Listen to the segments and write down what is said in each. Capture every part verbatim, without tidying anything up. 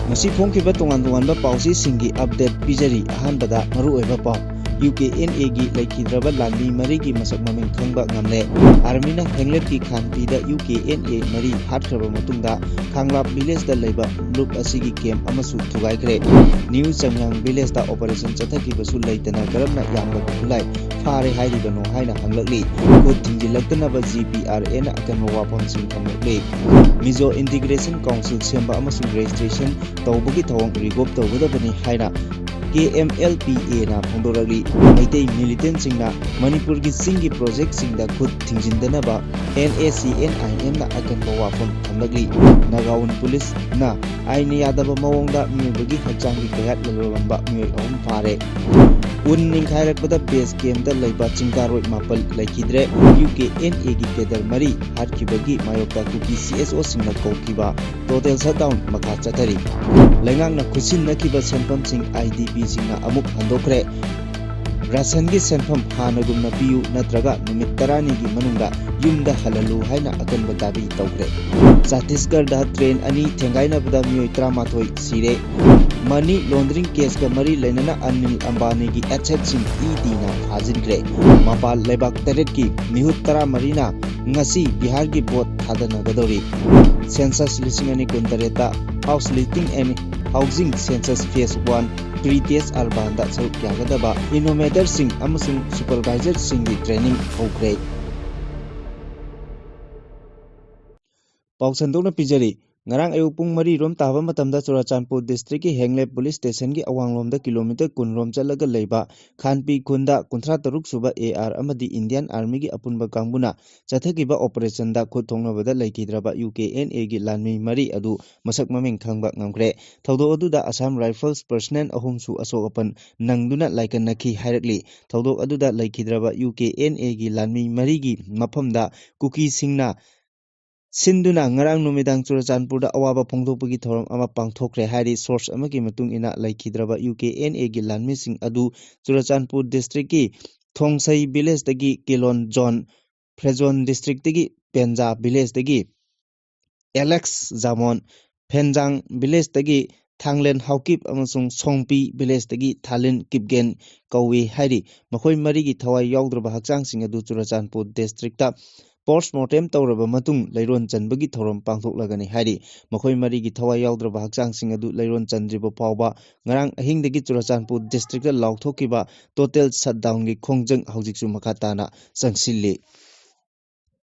ꯉꯁꯤ ꯐꯣꯡꯈꯤꯕ ꯇꯣꯉꯥꯟ ꯇꯣꯉꯥꯟꯕ ꯄꯥꯎꯆꯦꯁꯤꯡꯒꯤ update ꯄꯤꯖꯔꯤ꯫ ꯑꯍꯥꯟꯕꯗ ꯃꯔꯨꯑꯣꯏꯕ ꯄꯥꯎ, ꯌꯨ ꯀꯦ ꯑꯦꯟ ꯑꯦꯒꯤ ꯂꯩꯈꯤꯗ꯭ꯔꯕ ꯂꯥꯟꯃꯤ ꯃꯔꯤꯒꯤ ꯃꯁꯛ ꯃꯃꯤꯡ ꯈꯪꯕ ꯉꯝꯂꯦ꯫ ꯑꯥꯔꯃꯤꯅ ꯍꯦꯡꯂꯦꯞꯀꯤ ꯈꯥꯟꯇꯤꯗ ꯌꯨ ꯀꯦ ꯑꯦꯟ ꯑꯦ ꯃꯔꯤ ꯍꯥꯠꯈ꯭ꯔꯕ ꯃꯇꯨꯡꯗ ꯈꯥꯡꯂꯥꯞ ꯚꯤꯂꯦꯖꯇ ꯂꯩꯕ ꯂꯨꯞ ꯑꯁꯤꯒꯤ ꯀꯦꯝꯞ ꯑꯃꯁꯨ ꯊꯨꯒꯥꯏꯈ꯭ꯔꯦ꯫ ꯅ꯭ꯌꯨ ꯆꯪꯌꯥꯡ ꯚꯤꯂꯦꯖꯇ ꯑꯣꯄꯔꯦꯁꯟ ꯆꯠꯊꯈꯤꯕꯁꯨ ꯂꯩꯇꯅ ꯀꯔꯝꯅ ꯌꯥꯝꯂꯕ ꯈꯨꯠꯂꯥꯏ ꯐꯥꯔꯦ ꯍꯥꯏꯔꯤꯕꯅꯣ ꯍꯥꯏꯅ ꯍꯪꯂꯛꯂꯤ꯫ ꯈꯨꯠ ꯊꯤꯡꯖꯤꯜꯂꯛꯇꯅꯕ ꯖꯤ ꯄꯤ ꯑꯥꯔ ꯑꯦꯅ ꯑꯀꯟꯕ ꯋꯥꯐꯝꯁꯤꯡ ꯊꯝꯂꯛꯂꯤ꯫ ꯃꯤꯖꯣ ꯏꯟꯇꯤꯒ꯭ꯔꯦꯁꯟ ꯀꯥꯎꯟꯁꯤꯜ ꯁꯦꯝꯕ ꯑꯃꯁꯨꯡ ꯔꯦꯖꯤꯁꯇ꯭ꯔꯦꯁꯟ ꯇꯧꯕꯒꯤ ꯊꯧꯑꯣꯡ ꯔꯤꯒꯣꯞ ꯇꯧꯒꯗꯕꯅꯤ ꯍꯥꯏꯅ ꯀꯦ ꯑꯦꯝ ꯑꯦꯜ ꯄꯤ ꯑꯦꯅ ꯐꯣꯡꯗꯣꯔꯛꯂꯤ꯫ ꯃꯩꯇꯩ ꯃꯤꯂꯤꯇꯦꯟꯁꯤꯡꯅ ꯃꯅꯤꯄꯨꯔꯒꯤ ꯆꯤꯡꯒꯤ ꯄ꯭ꯔꯣꯖꯦꯛꯁꯤꯡꯗ ꯈꯨꯠ ꯊꯤꯡꯖꯤꯟꯗꯅꯕ ꯑꯦꯟ ꯑꯦ ꯁꯤ ꯑꯦꯟ ꯑꯥꯏ ꯑꯦꯝꯅ ꯑꯀꯟꯕ ꯋꯥꯐꯝ ꯊꯝꯂꯛꯂꯤ꯫ ꯅꯥꯒꯥꯎꯟ ꯄꯨꯂꯤꯁꯅ ꯑꯥꯏꯟꯅ ꯌꯥꯗꯕ ꯃꯑꯣꯡꯗ ꯃꯤꯑꯣꯏꯕꯒꯤ ꯍꯛꯆꯥꯡꯒꯤ ꯀꯌꯥꯠ ꯂꯂꯣꯜꯂꯝꯕ ꯃꯤꯑꯣꯏ ꯑꯍꯨꯝ ꯐꯥꯔꯦ꯫ ꯎꯟ ꯅꯤꯡꯈꯥꯏꯔꯛꯄꯗ ꯕꯦꯁ ꯀꯦꯝꯞꯇ ꯂꯩꯕ ꯆꯤꯡꯀꯥꯔꯣꯏ ꯃꯥꯄꯜ ꯂꯩꯈꯤꯗ꯭ꯔꯦ꯫ ꯌꯨ ꯀꯦ ꯑꯦꯟ ꯑꯦꯒꯤ ꯀꯦꯗꯔ ꯃꯔꯤ ꯍꯥꯠꯈꯤꯕꯒꯤ ꯃꯥꯌꯣꯛꯇ ꯀꯨꯀꯤ ꯁꯤ ꯑꯦꯁ ꯑꯣꯁꯤꯡꯅ ꯀꯧꯈꯤꯕ ꯇꯣꯇꯦꯜ ꯁꯠꯗꯥꯎꯟ ꯃꯈꯥ ꯆꯠꯊꯔꯤ꯫ ꯂꯩꯉꯥꯛꯅ ꯈꯨꯠꯁꯤꯟꯅꯈꯤꯕ ꯁꯦꯟꯐꯝꯁꯤꯡ ꯑꯥꯏ ꯗꯤ ꯄꯤꯁꯤꯡꯅ ꯑꯃꯨꯛ ꯍꯟꯗꯣꯛꯈ꯭ꯔꯦ꯫ ꯔꯥꯁꯟꯒꯤ ꯁꯦꯟꯐꯝ ꯍꯥꯟꯅꯒꯨꯝꯅ ꯄꯤꯌꯨ ꯅꯠꯇ꯭ꯔꯒ ꯅꯨꯃꯤꯠ ꯇꯔꯥꯅꯤꯒꯤ ꯃꯅꯨꯡꯗ ꯌꯨꯝꯗ ꯍꯜꯍꯜꯂꯨ ꯍꯥꯏꯅ ꯑꯀꯟꯕ ꯗꯥꯕꯤ ꯇꯧꯈ꯭ꯔꯦ꯫ ꯆꯇꯤꯁꯒꯔꯗ ꯇ꯭ꯔꯦꯟ ꯑꯅꯤ ꯊꯦꯡꯒꯥꯏꯅꯕꯗ ꯃꯤꯑꯣꯏ ꯇꯔꯥꯃꯥꯊꯣꯏ ꯁꯤꯔꯦ꯫ ꯃꯅꯤ ꯂꯣꯟꯗ꯭ꯔꯤꯡ ꯀꯦꯁꯀ ꯃꯔꯤ ꯂꯩꯅꯅ ꯑꯅꯤꯜ ꯑꯝꯕꯥꯅꯤꯒꯤ ꯑꯦꯁꯦꯠꯁꯤꯡ ꯏ ꯗꯤꯅ ꯊꯥꯖꯤꯟꯈ꯭ꯔꯦ꯫ ꯃꯄꯥꯟ ꯂꯩꯕꯥꯛ ꯇꯔꯦꯠꯀꯤ ꯃꯤꯍꯨꯠ ꯇꯔꯥꯃꯔꯤꯅ ꯉꯁꯤ ꯕꯤꯍꯥꯔꯒꯤ ꯚꯣꯠ ꯊꯥꯗꯅꯒꯗꯧꯔꯤ꯫ ꯁꯦꯟꯁꯁ ꯂꯤꯁꯤꯡ ꯑꯅꯤ ꯀꯨꯟꯇꯔꯦꯠꯇ house listing and housing census phase one pre-test urbanꯗ ꯁꯔꯨꯛ ꯌꯥꯒꯗꯕ ꯏꯅꯣꯃꯦꯇꯔꯁꯤꯡ ꯑꯃꯁꯨꯡ ꯁꯨꯄꯔꯚꯥꯏꯖꯔꯁꯤꯡꯒꯤ ꯇ꯭ꯔꯦꯅꯤꯡ ꯍꯧꯈ꯭ꯔꯦ꯫ ꯄꯥꯎ ꯁꯟꯗꯣꯛꯅ ꯄꯤꯖꯔꯤ꯫ ꯉꯔꯥꯡ ꯑꯌꯨꯛ ꯄꯨꯡ ꯃꯔꯤ ꯔꯣꯝ ꯇꯥꯕ ꯃꯇꯝꯗ ꯆꯨꯔꯥꯆꯥꯟꯄꯨꯔ ꯗꯤꯁꯇ꯭ꯔꯤꯛꯀꯤ ꯍꯦꯡꯂꯦꯞ ꯄꯨꯂꯤꯁ ꯁ꯭ꯇꯦꯁꯟꯒꯤ ꯑꯋꯥꯡꯂꯣꯝꯗ ꯀꯤꯂꯣꯃꯤꯇꯔ ꯀꯨꯟ ꯔꯣꯝ ꯆꯠꯂꯒ ꯂꯩꯕ ꯈꯥꯟꯄꯤ ꯈꯨꯟꯗ ꯀꯨꯟꯊ꯭ꯔꯥ ꯇꯔꯨꯛ ꯁꯨꯕ ꯑꯦ ꯑꯥꯔ ꯑꯃꯗꯤ ꯏꯟꯗꯤꯌꯥꯟ ꯑꯥꯔꯃꯤꯒꯤ ꯑꯄꯨꯟꯕ ꯀꯥꯡꯕꯨꯅ ꯆꯠꯊꯈꯤꯕ ꯑꯣꯄꯔꯦꯁꯟꯗ ꯈꯨꯠ ꯊꯣꯛꯅꯕꯗ ꯂꯩꯈꯤꯗ꯭ꯔꯕ ꯌꯨ ꯀꯦ ꯑꯦꯟ ꯑꯦꯒꯤ ꯂꯥꯟꯃꯤ ꯃꯔꯤ ꯑꯗꯨ ꯃꯁꯛ ꯃꯃꯤꯡ ꯈꯪꯕ ꯉꯝꯈ꯭ꯔꯦ꯫ ꯊꯧꯗꯣꯛ ꯑꯗꯨꯗ ꯑꯁꯥꯝ ꯔꯥꯏꯐꯜꯁ ꯄꯔꯁꯅꯦꯜ ꯑꯍꯨꯝꯁꯨ ꯑꯁꯣꯛ ꯑꯄꯟ ꯅꯪꯗꯨꯅ ꯂꯥꯏꯀꯠꯅꯈꯤ ꯍꯥꯏꯔꯛꯂꯤ꯫ ꯊꯧꯗꯣꯛ ꯑꯗꯨꯗ ꯂꯩꯈꯤꯗ꯭ꯔꯕ ꯌꯨ ꯀꯦ ꯑꯦꯟ ꯑꯦꯒꯤ ꯂꯥꯟꯃꯤ ꯃꯔꯤꯒꯤ ꯃꯐꯝꯗ ꯀꯨꯀꯤꯁꯤꯡꯅ ꯁꯤꯟꯗꯨꯅ ꯉꯔꯥꯡ ꯅꯨꯃꯤꯗꯥꯡ ꯆꯨꯔꯆꯥꯟꯄꯨꯔꯗ ꯑꯋꯥꯕ ꯐꯣꯡꯗꯣꯛꯄꯒꯤ ꯊꯧꯔꯝ ꯑꯃ ꯄꯥꯡꯊꯣꯛꯈ꯭ꯔꯦ ꯍꯥꯏꯔꯤ꯫ ꯁꯣꯔꯁ ꯑꯃꯒꯤ ꯃꯇꯨꯡ ꯏꯟꯅ, ꯂꯩꯈꯤꯗ꯭ꯔꯕ ꯌꯨ ꯀꯦ ꯑꯦꯟ ꯑꯦꯒꯤ ꯂꯥꯟꯃꯤꯁꯤꯡ ꯑꯗꯨ ꯆꯨꯔꯆꯥꯟꯄꯨꯔ ꯗꯤꯁꯇ꯭ꯔꯤꯛꯀꯤ ꯊꯣꯡꯁꯩ ꯚꯤꯂꯦꯖꯇꯒꯤ ꯀꯤꯂꯣꯟ ꯖꯣꯟ, ꯐ꯭ꯔꯦꯖꯣꯟ ꯗꯤꯁꯇ꯭ꯔꯤꯛꯇꯒꯤ ꯄꯦꯟꯖꯥ ꯚꯤꯂꯦꯖꯇꯒꯤ ꯑꯦꯂꯦꯛꯁ ꯖꯥꯃꯣꯟ, ꯍꯦꯟꯖꯥꯡ ꯚꯤꯂꯦꯖꯇꯒꯤ ꯊꯥꯡꯂꯦꯟ ꯍꯥꯎꯀꯤꯞ ꯑꯃꯁꯨꯡ ꯁꯣꯡꯄꯤ ꯚꯤꯂꯦꯖꯇꯒꯤ ꯊꯥꯂꯤꯟ ꯀꯤꯞꯒꯦꯟ ꯀꯧꯏ ꯍꯥꯏꯔꯤ꯫ ꯃꯈꯣꯏ ꯃꯔꯤꯒꯤ ꯊꯋꯥꯏ ꯌꯥꯎꯗ꯭ꯔꯕ ꯍꯛꯆꯥꯡꯁꯤꯡ ꯑꯗꯨ ꯆꯨꯔꯆꯥꯟꯄꯨꯔ ꯗꯤꯁꯇ꯭ꯔꯤꯛꯇ ꯄꯣꯁꯃꯣꯔꯇꯦꯝ ꯇꯧꯔꯕ ꯃꯇꯨꯡ ꯂꯩꯔꯣꯟ ꯆꯟꯕꯒꯤ ꯊꯧꯔꯝ ꯄꯥꯡꯊꯣꯛꯂꯒꯅꯤ ꯍꯥꯏꯔꯤ꯫ ꯃꯈꯣꯏ ꯃꯔꯤꯒꯤ ꯊꯋꯥꯏ ꯌꯥꯎꯗ꯭ꯔꯕ ꯍꯛꯆꯥꯡꯁꯤꯡ ꯑꯗꯨ ꯂꯩꯔꯣꯟ ꯆꯟꯗ꯭ꯔꯤꯕ ꯐꯥꯎꯕ ꯉꯔꯥꯡ ꯑꯍꯤꯡꯗꯒꯤ ꯆꯨꯔꯆꯥꯟꯄꯨꯔ ꯗꯤꯁꯇ꯭ꯔꯤꯛꯇ ꯂꯥꯎꯊꯣꯛꯈꯤꯕ ꯇꯣꯇꯦꯜ ꯁꯠꯗꯥꯎꯟꯒꯤ ꯈꯣꯡꯖꯪ ꯍꯧꯖꯤꯛꯁꯨ ꯃꯈꯥ ꯇꯥꯅ ꯆꯪꯁꯤꯜꯂꯤ꯫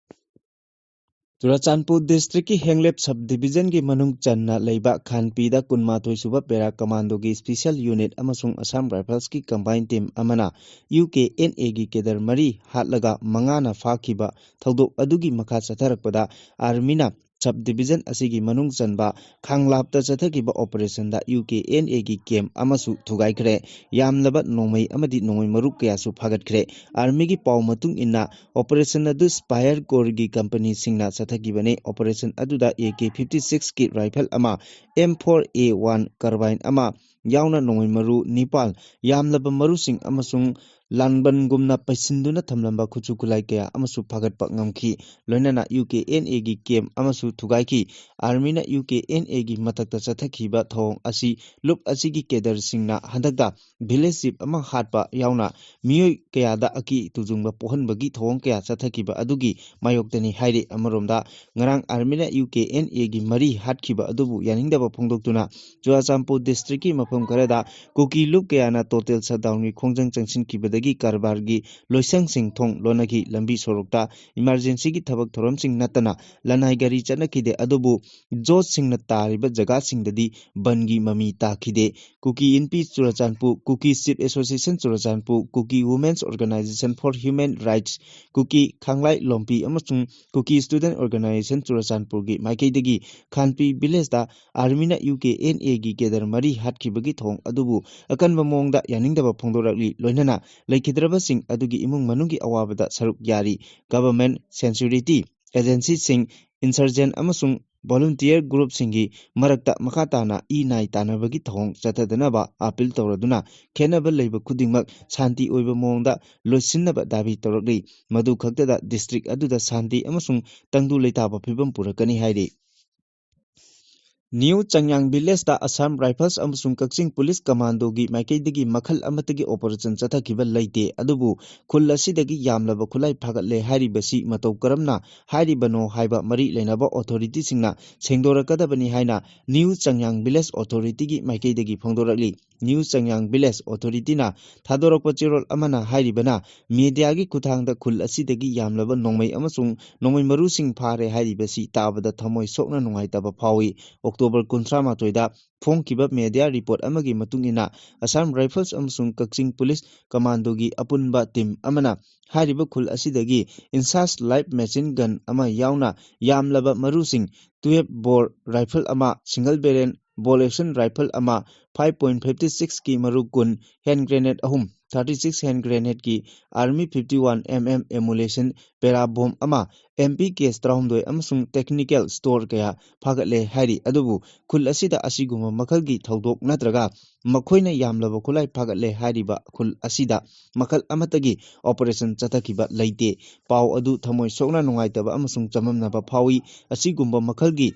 ꯆꯨꯔꯆꯥꯟꯄꯨꯔ ꯗꯤꯁꯇ꯭ꯔꯤꯛꯀꯤ ꯍꯦꯡꯂꯦꯞ ꯁꯕ ꯗꯤꯕꯤꯖꯟꯒꯤ ꯃꯅꯨꯡ ꯆꯟꯅ ꯂꯩꯕ ꯈꯥꯟꯄꯤꯗ ꯀꯨꯟꯃꯥꯊꯣꯏ ꯁꯨꯕ ꯄꯦꯔꯥ ꯀꯃꯥꯟꯗꯣꯒꯤ ꯁ꯭ꯄꯤꯁꯦꯜ ꯌꯨꯅꯤꯠ ꯑꯃꯁꯨꯡ ꯑꯁꯥꯝ ꯔꯥꯏꯐꯜꯁꯀꯤ ꯀꯝꯕꯥꯏꯟ ꯇꯤꯝ ꯑꯃꯅ ꯌꯨ ꯀꯦ ꯑꯦꯟ ꯑꯦꯒꯤ ꯀꯦꯗꯔ ꯃꯔꯤ ꯍꯥꯠꯂꯒ ꯃꯉꯥꯅ ꯐꯥꯈꯤꯕ ꯊꯧꯗꯣꯛ ꯑꯗꯨꯒꯤ ꯃꯈꯥ ꯆꯠꯊꯔꯛꯄꯗ ꯑꯥꯔꯃꯤꯅ ꯁꯕ ꯗꯤꯕꯤꯖꯟ ꯑꯁꯤꯒꯤ ꯃꯅꯨꯡ ꯆꯟꯕ ꯈꯥꯡꯂꯥꯞꯇ ꯆꯠꯊꯈꯤꯕ ꯑꯣꯄꯔꯦꯁꯟꯗ ꯌꯨ ꯀꯦ ꯑꯦꯟ ꯑꯦꯒꯤ ꯀꯦꯝ ꯑꯃꯁꯨ ꯊꯨꯒꯥꯏꯈ꯭ꯔꯦ꯫ ꯌꯥꯝꯂꯕ ꯅꯣꯡꯃꯩ ꯑꯃꯗꯤ ꯅꯣꯡꯃꯩ ꯃꯔꯨ ꯀꯌꯥꯁꯨ ꯐꯥꯒꯠꯈ꯭ꯔꯦ꯫ ꯑꯥꯔꯃꯤꯒꯤ ꯄꯥꯎ ꯃꯇꯨꯡ ꯏꯟꯅ, ꯑꯣꯄꯔꯦꯁꯟ ꯑꯗꯨ ꯁ꯭ꯄꯥꯏꯌꯔ ꯀꯣꯔꯒꯤ ꯀꯝꯄꯅꯤꯁꯤꯡꯅ ꯆꯠꯊꯈꯤꯕꯅꯤ꯫ ꯑꯣꯄꯔꯦꯁꯟ ꯑꯗꯨꯗ ꯑꯦ ꯀꯦ ꯐꯤꯐꯇꯤ ꯁꯤꯛꯁꯀꯤ ꯔꯥꯏꯐꯜ ꯑꯃ, ꯑꯦꯝ ꯐꯣꯔ ꯑꯦ ꯋꯥꯟ ꯀꯥꯔꯕꯥꯏꯟ ꯑꯃ ꯌꯥꯎꯅ ꯅꯣꯡꯃꯩ ꯃꯔꯨ ꯅꯤꯄꯥꯜ, ꯌꯥꯝꯂꯕ ꯃꯔꯨꯁꯤꯡ ꯑꯃꯁꯨꯡ ꯂꯥꯟꯕꯟꯒꯨꯝꯅ ꯄꯩꯁꯤꯟꯗꯨꯅ ꯊꯝꯂꯝꯕ ꯈꯨꯠꯁꯨ ꯈꯨꯠꯂꯥꯏ ꯀꯌꯥ ꯑꯃꯁꯨ ꯐꯥꯒꯠꯄ ꯉꯝꯈꯤ꯫ ꯂꯣꯏꯅꯅ ꯌꯨ ꯀꯦ ꯑꯦꯟ ꯑꯦꯒꯤ ꯀꯦꯝ ꯑꯃꯁꯨ ꯊꯨꯒꯥꯏꯈꯤ꯫ ꯑꯥꯔꯃꯤꯅ ꯌꯨ ꯀꯦ ꯑꯦꯟ ꯑꯦꯒꯤ ꯃꯊꯛꯇ ꯆꯠꯊꯈꯤꯕ ꯊꯧꯑꯣꯡ ꯑꯁꯤ ꯂꯨꯞ ꯑꯁꯤꯒꯤ ꯀꯦꯗꯔꯁꯤꯡꯅ ꯍꯟꯗꯛꯇ ꯚꯤꯂꯦꯖ ꯆꯤꯐ ꯑꯃ ꯍꯥꯠꯄ ꯌꯥꯎꯅ ꯃꯤꯑꯣꯏ ꯀꯌꯥꯗ ꯑꯀꯤ ꯇꯨꯖꯨꯡꯕ ꯄꯣꯛꯍꯟꯕꯒꯤ ꯊꯧꯑꯣꯡ ꯀꯌꯥ ꯆꯠꯊꯈꯤꯕ ꯑꯗꯨꯒꯤ ꯃꯥꯌꯣꯛꯇꯅꯤ ꯍꯥꯏꯔꯤ꯫ ꯑꯃꯔꯣꯝꯗ, ꯉꯔꯥꯡ ꯑꯥꯔꯃꯤꯅ ꯌꯨ ꯀꯦ ꯑꯦꯟ ꯑꯦꯒꯤ ꯃꯔꯤ ꯍꯥꯠꯈꯤꯕ ꯑꯗꯨꯕꯨ ꯌꯥꯅꯤꯡꯗꯕ ꯐꯣꯡꯗꯣꯛꯇꯨꯅ ꯆꯨꯔꯥꯆꯥꯟꯄꯨꯔ ꯗꯤꯁꯇ꯭ꯔꯤꯛꯀꯤ ꯃꯐꯝ ꯈꯔꯗ ꯀꯨꯀꯤ ꯂꯨꯞ ꯀꯌꯥꯅ ꯇꯣꯇꯦꯜ ꯁꯠꯗꯥꯎꯟꯒꯤ ꯈꯣꯡꯖꯪ ꯆꯪꯁꯤꯟꯈꯤꯕꯗꯒꯤ ꯀꯔꯕꯥꯔꯒꯤ ꯂꯣꯏꯁꯪꯁꯤꯡ ꯊꯣꯡ ꯂꯣꯟꯅꯈꯤ꯫ ꯂꯝꯕꯤ ꯁꯣꯔꯣꯛꯇ ꯏꯃꯥꯔꯖꯦꯟꯁꯤꯒꯤ ꯊꯕꯛ ꯊꯧꯔꯝꯁꯤꯡ ꯅꯠꯇꯅ ꯂꯅꯥꯏ ꯒꯥꯔꯤ ꯆꯠꯅꯈꯤꯗꯦ꯫ ꯑꯗꯨꯕꯨ ꯖꯣꯠꯁꯤꯡꯅ ꯇꯥꯔꯤꯕ ꯖꯒꯥꯁꯤꯡꯗꯗꯤ ꯕꯟꯒꯤ ꯃꯃꯤ ꯇꯥꯈꯤꯗꯦ꯫ Kuki Inpi Churachandpur, Kuki chief association Churachandpur, Kuki women's organisation for human rights, Kuki Khanglai Lompi ꯑꯃꯁꯨꯡ ꯀꯨꯀꯤ ꯁ꯭ꯇꯨꯗꯦꯟꯠ ꯑꯣꯔꯒꯅꯥꯏꯖꯦꯁꯟ ꯆꯨꯔꯥꯆꯥꯟꯄꯨꯔꯒꯤ ꯃꯥꯏꯀꯩꯗꯒꯤ ꯈꯥꯟꯄꯤ ꯚꯤꯂꯦꯖꯇ ꯑꯥꯔꯃꯤꯅ ꯌꯨ ꯀꯦ ꯑꯦꯟ ꯑꯦꯒꯤ ꯀꯦꯗꯔ ꯃꯔꯤ ꯍꯥꯠꯈꯤꯕꯒꯤ ꯊꯧꯑꯣꯡ ꯑꯗꯨꯕꯨ ꯑꯀꯟꯕ ꯃꯑꯣꯡꯗ ꯌꯥꯅꯤꯡꯗꯕ ꯐꯣꯡꯗꯣꯔꯛꯂꯤ꯫ ꯂꯣꯏꯅꯅ ꯂꯩꯈꯤꯗ꯭ꯔꯕꯁꯤꯡ ꯑꯗꯨꯒꯤ ꯏꯃꯨꯡ ꯃꯅꯨꯡꯒꯤ ꯑꯋꯥꯕꯗ ꯁꯔꯨꯛ ꯌꯥꯔꯤ꯫ ꯒꯚꯔꯟꯃꯦꯟꯠ, ꯁꯦꯟꯁꯨꯔꯤꯇꯤ ꯑꯦꯖꯦꯟꯁꯤꯁꯤꯡ, ꯏꯟꯁꯔꯖꯦꯟꯠ ꯑꯃꯁꯨꯡ ꯚꯣꯂꯨꯟꯇꯤꯌꯔ ꯒ꯭ꯔꯨꯞꯁꯤꯡꯒꯤ ꯃꯔꯛꯇ ꯃꯈꯥ ꯇꯥꯅ ꯏ ꯅꯥꯏ ꯇꯥꯟꯅꯕꯒꯤ ꯊꯧꯑꯣꯡ ꯆꯠꯊꯗꯅꯕ ꯑꯥꯄꯤꯜ ꯇꯧꯔꯗꯨꯅ ꯈꯦꯠꯅꯕ ꯂꯩꯕ ꯈꯨꯗꯤꯡꯃꯛ ꯁꯥꯟꯇꯤ ꯑꯣꯏꯕ ꯃꯑꯣꯡꯗ ꯂꯣꯏꯁꯤꯟꯅꯕ ꯗꯥꯕꯤ ꯇꯧꯔꯛꯂꯤ꯫ ꯃꯗꯨ ꯈꯛꯇꯗ ꯗꯤꯁꯇ꯭ꯔꯤꯛ ꯑꯗꯨꯗ ꯁꯥꯟꯇꯤ ꯑꯃꯁꯨꯡ ꯇꯪꯗꯨ ꯂꯩꯇꯥꯕ ꯐꯤꯕꯝ ꯄꯨꯔꯛꯀꯅꯤ ꯍꯥꯏꯔꯤ꯫ ꯅ꯭ꯌꯨ ꯆꯪꯌꯥꯡ ꯚꯤꯂꯦꯖꯇ ꯑꯁꯥꯝ ꯔꯥꯏꯐꯜꯁ ꯑꯃꯁꯨꯡ ꯀꯛꯆꯤꯡ ꯄꯨꯂꯤꯁ ꯀꯃꯥꯟꯗꯣꯒꯤ ꯃꯥꯏꯀꯩꯗꯒꯤ ꯃꯈꯜ ꯑꯃꯠꯇꯒꯤ ꯑꯣꯄꯔꯦꯁꯟ ꯆꯠꯊꯈꯤꯕ ꯂꯩꯇꯦ, ꯑꯗꯨꯕꯨ ꯈꯨꯜ ꯑꯁꯤꯗꯒꯤ ꯌꯥꯝꯂꯕ ꯈꯨꯠꯂꯥꯏ ꯐꯥꯒꯠꯂꯦ ꯍꯥꯏꯔꯤꯕꯁꯤ ꯃꯇꯧ ꯀꯔꯝꯅ ꯍꯥꯏꯔꯤꯕꯅꯣ ꯍꯥꯏꯕ ꯃꯔꯤ ꯂꯩꯅꯕ ꯑꯣꯊꯣꯔꯤꯇꯤꯁꯤꯡꯅ ꯁꯦꯡꯗꯣꯔꯛꯀꯗꯕꯅꯤ ꯍꯥꯏꯅ ꯅ꯭ꯌꯨ ꯆꯪꯌꯥꯡ ꯚꯤꯂꯦꯖ ꯑꯣꯊꯣꯔꯤꯇꯤꯒꯤ ꯃꯥꯏꯀꯩꯗꯒꯤ ꯐꯣꯡꯗꯣꯔꯛꯂꯤ꯫ ꯅ꯭ꯌꯨ ꯆꯪꯌꯥꯡ ꯚꯤꯂꯦꯖ ꯑꯣꯊꯣꯔꯤꯇꯤꯅ ꯊꯥꯗꯣꯔꯛꯄ ꯆꯦꯔꯣꯜ ꯑꯃꯅ ꯍꯥꯏꯔꯤꯕꯅ, ꯃꯦꯗꯤꯌꯥꯒꯤ ꯈꯨꯠꯊꯥꯡꯗ ꯈꯨꯜ ꯑꯁꯤꯗꯒꯤ ꯌꯥꯝꯂꯕ ꯅꯣꯡꯃꯩ ꯑꯃꯁꯨꯡ ꯅꯣꯡꯃꯩ ꯃꯔꯨꯁꯤꯡ ꯐꯥꯔꯦ ꯍꯥꯏꯔꯤꯕꯁꯤ ꯇꯥꯕꯗ ꯊꯃꯣꯏ ꯁꯣꯛꯅ ꯅꯨꯡꯉꯥꯏꯇꯕ ꯐꯥꯎꯏ꯫ ꯑꯣꯛꯇꯣꯕꯔ ꯀꯨꯟꯊ꯭ꯔꯥ ꯃꯥꯊꯣꯏꯗ ꯐꯣꯡꯈꯤꯕ ꯃꯦꯗꯤꯌꯥ ꯔꯤꯄꯣꯔꯠ ꯑꯃꯒꯤ ꯃꯇꯨꯡ ꯏꯟꯅ, ꯑꯁꯥꯝ ꯔꯥꯏꯐꯜꯁ ꯑꯃꯁꯨꯡ ꯀꯛꯆꯤꯡ ꯄꯨꯂꯤꯁ ꯀꯃꯥꯟꯗꯣꯒꯤ ꯑꯄꯨꯟꯕ ꯇꯤꯝ ꯑꯃꯅ ꯍꯥꯏꯔꯤꯕ ꯈꯨꯜ ꯑꯁꯤꯗꯒꯤ ꯏꯟꯁꯥꯁ ꯂꯥꯏꯠ ꯃꯦꯆꯤꯟ ꯒꯟ ꯑꯃ ꯌꯥꯎꯅ ꯌꯥꯝꯂꯕ ꯃꯔꯨꯁꯤꯡ, ꯇꯨꯌꯦꯜꯐ ꯕꯣꯔ ꯔꯥꯏꯐꯜ ꯑꯃ, single barrel bolt action rifle ꯑꯃ, ꯐꯥꯏꯚ ꯄꯣꯏꯟꯠ ꯐꯤꯐꯇꯤ ꯁꯤꯛꯁꯀꯤ ꯃꯔꯨ ꯀꯨꯟ, ꯍꯦꯟ ꯒ꯭ꯔꯦꯅꯦꯗ ꯑꯍꯨꯝ, ꯊꯥꯔꯇꯤ ꯁꯤꯛꯁ ꯍꯦꯟ ꯒ꯭ꯔꯦꯅꯦꯗꯀꯤ army fifty one M M ammunition para bomb ꯑꯃ, ꯑꯦꯝ ꯄꯤ ꯀꯦꯁ ꯇꯔꯥꯍꯨꯝꯗꯣꯏ ꯑꯃꯁꯨꯡ ꯇꯦꯛꯅꯤꯀꯦꯜ ꯁ꯭ꯇꯣꯔ ꯀꯌꯥ ꯐꯥꯒꯠꯂꯦ ꯍꯥꯏꯔꯤ꯫ ꯑꯗꯨꯕꯨ ꯈꯨꯜ ꯑꯁꯤꯗ ꯑꯁꯤꯒꯨꯝꯕ ꯃꯈꯜꯒꯤ ꯊꯧꯗꯣꯛ ꯅꯠꯇ꯭ꯔꯒ ꯃꯈꯣꯏꯅ ꯌꯥꯝꯂꯕ ꯈꯨꯠꯂꯥꯏ ꯐꯥꯒꯠꯂꯦ ꯍꯥꯏꯔꯤꯕ ꯈꯨꯜ ꯑꯁꯤꯗ ꯃꯈꯜ ꯑꯃꯠꯇꯒꯤ ꯑꯣꯄꯔꯦꯁꯟ ꯆꯠꯊꯈꯤꯕ ꯂꯩꯇꯦ꯫ ꯄꯥꯎ ꯑꯗꯨ ꯊꯃꯣꯏ ꯁꯣꯛꯅ ꯅꯨꯡꯉꯥꯏꯇꯕ ꯑꯃꯁꯨꯡ ꯆꯃꯝꯅꯕ ꯐꯥꯎꯏ꯫ ꯑꯁꯤꯒꯨꯝꯕ ꯃꯈꯜꯒꯤ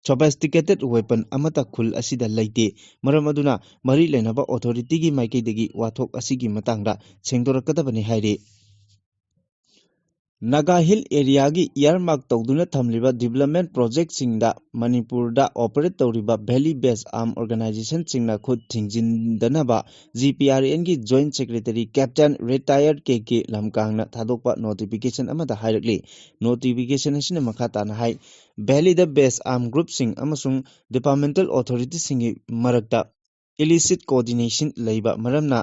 ꯁꯣꯐꯤꯁꯇꯤꯀꯦꯇꯦꯗ ꯋꯦꯄꯟ ꯑꯃꯠꯇ ꯈꯨꯜ ꯑꯁꯤꯗ ꯂꯩꯇꯦ꯫ ꯃꯔꯝ ꯑꯗꯨꯅ ꯃꯔꯤ ꯂꯩꯅꯕ ꯑꯣꯊꯣꯔꯤꯇꯤꯒꯤ ꯃꯥꯏꯀꯩꯗꯒꯤ ꯋꯥꯊꯣꯛ ꯑꯁꯤꯒꯤ ꯃꯇꯥꯡꯗ ꯁꯦꯡꯗꯣꯔꯛꯀꯗꯕꯅꯤ ꯍꯥꯏꯔꯤ꯫ ꯅꯥꯒꯥ ꯍꯤꯜ ꯑꯦꯔꯤꯌꯥꯒꯤ ꯏꯌꯥꯔꯃꯥꯔꯛ ꯇꯧꯗꯨꯅ ꯊꯝꯂꯤꯕ ꯗꯤꯕꯂꯞꯃꯦꯟꯠ ꯄ꯭ꯔꯣꯖꯦꯛꯁꯤꯡꯗ ꯃꯅꯤꯄꯨꯔꯗ ꯑꯣꯄꯔꯦꯠ ꯇꯧꯔꯤꯕ ꯚꯦꯂꯤ ꯕꯦꯁ ꯑꯥꯔꯝ ꯑꯣꯔꯒꯅꯥꯏꯖꯦꯁꯟꯁꯤꯡꯅ ꯈꯨꯠ ꯊꯤꯡꯖꯤꯟꯗꯅꯕ ꯖꯤ ꯄꯤ ꯑꯥꯔ ꯑꯦꯟꯒꯤ joint secretary captain retired K K ꯂꯝꯀꯥꯡꯅ ꯊꯥꯗꯣꯛꯄ ꯅꯣꯇꯤꯐꯤꯀꯦꯁꯟ ꯑꯃꯗ ꯍꯥꯏꯔꯛꯂꯤ꯫ ꯅꯣꯇꯤꯐꯤꯀꯦꯁꯟ ꯑꯁꯤꯅ ꯃꯈꯥ ꯇꯥꯅ ꯍꯥꯏ, ꯚꯦꯂꯤꯗ ꯕꯦꯁ ꯑꯥꯔꯝ ꯒ꯭ꯔꯨꯞꯁꯤꯡ ꯑꯃꯁꯨꯡ ꯗꯤꯄꯥꯔꯠꯃꯦꯟꯇꯦꯜ ꯑꯣꯊꯣꯔꯤꯇꯤꯁꯤꯡꯒꯤ ꯃꯔꯛꯇ ꯏꯂꯤꯁꯤꯠ ꯀꯣꯑꯣꯔꯗꯤꯅꯦꯁꯟ ꯂꯩꯕ ꯃꯔꯝꯅ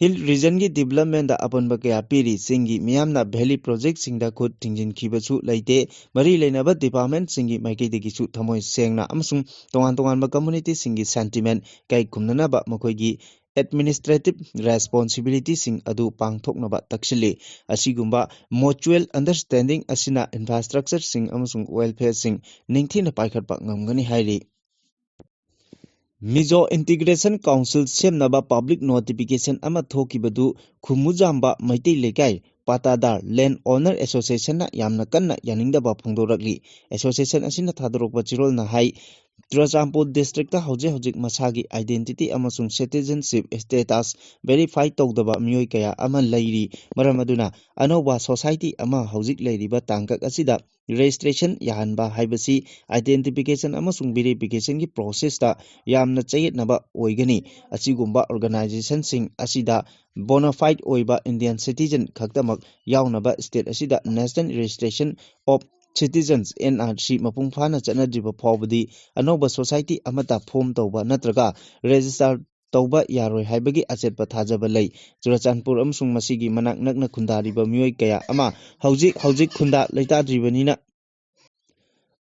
ꯍꯤꯜ ꯔꯤꯖꯟꯒꯤ ꯗꯤꯕꯂꯞꯃꯦꯟꯗ ꯑꯄꯟꯕ ꯀꯌꯥ ꯄꯤꯔꯤ꯫ ꯆꯤꯡꯒꯤ ꯃꯤꯌꯥꯝꯅ ꯚꯦꯂꯤ ꯄ꯭ꯔꯣꯖꯦꯛꯁꯤꯡꯗ ꯈꯨꯠ ꯊꯤꯡꯖꯤꯟꯈꯤꯕꯁꯨ ꯂꯩꯇꯦ꯫ ꯃꯔꯤ ꯂꯩꯅꯕ ꯗꯤꯄꯥꯔꯠꯃꯦꯟꯁꯤꯡꯒꯤ ꯃꯥꯏꯀꯩꯗꯒꯤꯁꯨ ꯊꯃꯣꯏ ꯁꯦꯡꯅ ꯑꯃꯁꯨꯡ ꯇꯣꯉꯥꯟ ꯇꯣꯉꯥꯟꯕ ꯀꯝꯃꯨꯅꯤꯇꯤꯁꯤꯡꯒꯤ ꯁꯦꯟꯇꯤꯃꯦꯟ ꯀꯥꯏꯈꯨꯝꯅꯅꯕ ꯃꯈꯣꯏꯒꯤ ꯑꯦꯗꯃꯤꯅꯤꯁꯇ꯭ꯔꯦꯇꯤꯚ ꯔꯦꯁꯄꯣꯟꯁꯤꯕꯤꯂꯤꯇꯤꯁꯤꯡ ꯑꯗꯨ ꯄꯥꯡꯊꯣꯛꯅꯕ ꯇꯛꯁꯤꯜꯂꯤ꯫ ꯑꯁꯤꯒꯨꯝꯕ ꯃ꯭ꯌꯨꯆꯨꯑꯦꯜ ꯑꯟꯗꯔꯁ꯭ꯇꯦꯟꯗꯤꯡ ꯑꯁꯤꯅ ꯏꯟꯐ꯭ꯔꯥꯁ꯭ꯇ꯭ꯔꯛꯆꯔꯁꯤꯡ ꯑꯃꯁꯨꯡ ꯋꯦꯜꯐꯤꯌꯔꯁꯤꯡ ꯅꯤꯡꯊꯤꯅ ꯄꯥꯏꯈꯠꯄ ꯉꯝꯒꯅꯤ ꯍꯥꯏꯔꯤ꯫ Mizo Integration Council ꯁꯦꯝꯅꯕ public notification ꯑꯃ ꯊꯣꯛꯈꯤꯕꯗꯨ ꯈꯨꯃꯨꯖꯥꯝꯕ ꯃꯩꯇꯩ ꯂꯩꯀꯥꯏ ꯄꯥꯇꯥꯗꯥꯔ Land Owner Association ꯅ ꯌꯥꯝꯅ ꯀꯟꯅ ꯌꯥꯅꯤꯡꯗꯕ ꯐꯣꯡꯗꯣꯔꯛꯂꯤ꯫ Association ꯑꯁꯤꯅ ꯊꯥꯗꯣꯔꯛꯄ ꯆꯦꯔꯣꯜꯅ ꯍꯥꯏ, ꯆꯨꯔꯆꯥꯟꯄꯨꯔ district ꯇ ꯍꯧꯖꯤꯛ ꯍꯧꯖꯤꯛ ꯃꯁꯥꯒꯤ identity ꯑꯃꯁꯨꯡ citizenship status verify ꯇꯧꯗꯕ ꯃꯤꯑꯣꯏ ꯀꯌꯥ ꯑꯃ ꯂꯩꯔꯤ꯫ ꯃꯔꯝ ꯑꯗꯨꯅ ꯑꯅꯧꯕ society ꯑꯃ ꯍꯧꯖꯤꯛ ꯂꯩꯔꯤꯕ ꯇꯥꯡꯀꯛ ꯑꯁꯤꯗ registration ꯌꯥꯍꯟꯕ ꯍꯥꯏꯕꯁꯤ identification ꯑꯃꯁꯨꯡ verification ꯒꯤ process ꯇ ꯌꯥꯝꯅ ꯆꯌꯦꯠꯅꯕ ꯑꯣꯏꯒꯅꯤ꯫ ꯑꯁꯤꯒꯨꯝꯕ organization ꯁꯤꯡ ꯑꯁꯤꯗ bona fide ꯑꯣꯏꯕ Indian citizen ꯈꯛꯇꯃꯛ ꯌꯥꯎꯅꯕ state ꯑꯁꯤꯗ National Registration of Citizens, N R C, ꯃꯄꯨꯡ ꯐꯥꯅ ꯆꯠꯅꯗ꯭ꯔꯤꯕ ꯐꯥꯎꯕꯗꯤ ꯑꯅꯧꯕ society ꯑꯃꯠꯇ form ꯇꯧꯕ ꯅꯠꯇ꯭ꯔꯒ register ꯇꯧꯕ ꯌꯥꯔꯣꯏ ꯍꯥꯏꯕꯒꯤ ꯑꯆꯦꯠꯄ ꯊꯥꯖꯕ ꯂꯩ꯫ ꯆꯨꯔꯆꯥꯟꯄꯨꯔ ꯑꯃꯁꯨꯡ ꯃꯁꯤꯒꯤ ꯃꯅꯥꯛ ꯅꯛꯅ ꯈꯨꯟꯗꯥꯔꯤꯕ ꯃꯤꯑꯣꯏ ꯀꯌꯥ ꯑꯃ ꯍꯧꯖꯤꯛ ꯍꯧꯖꯤꯛ ꯈꯨꯟꯗꯥ ꯂꯩꯇꯥꯗ꯭ꯔꯤꯕꯅꯤꯅ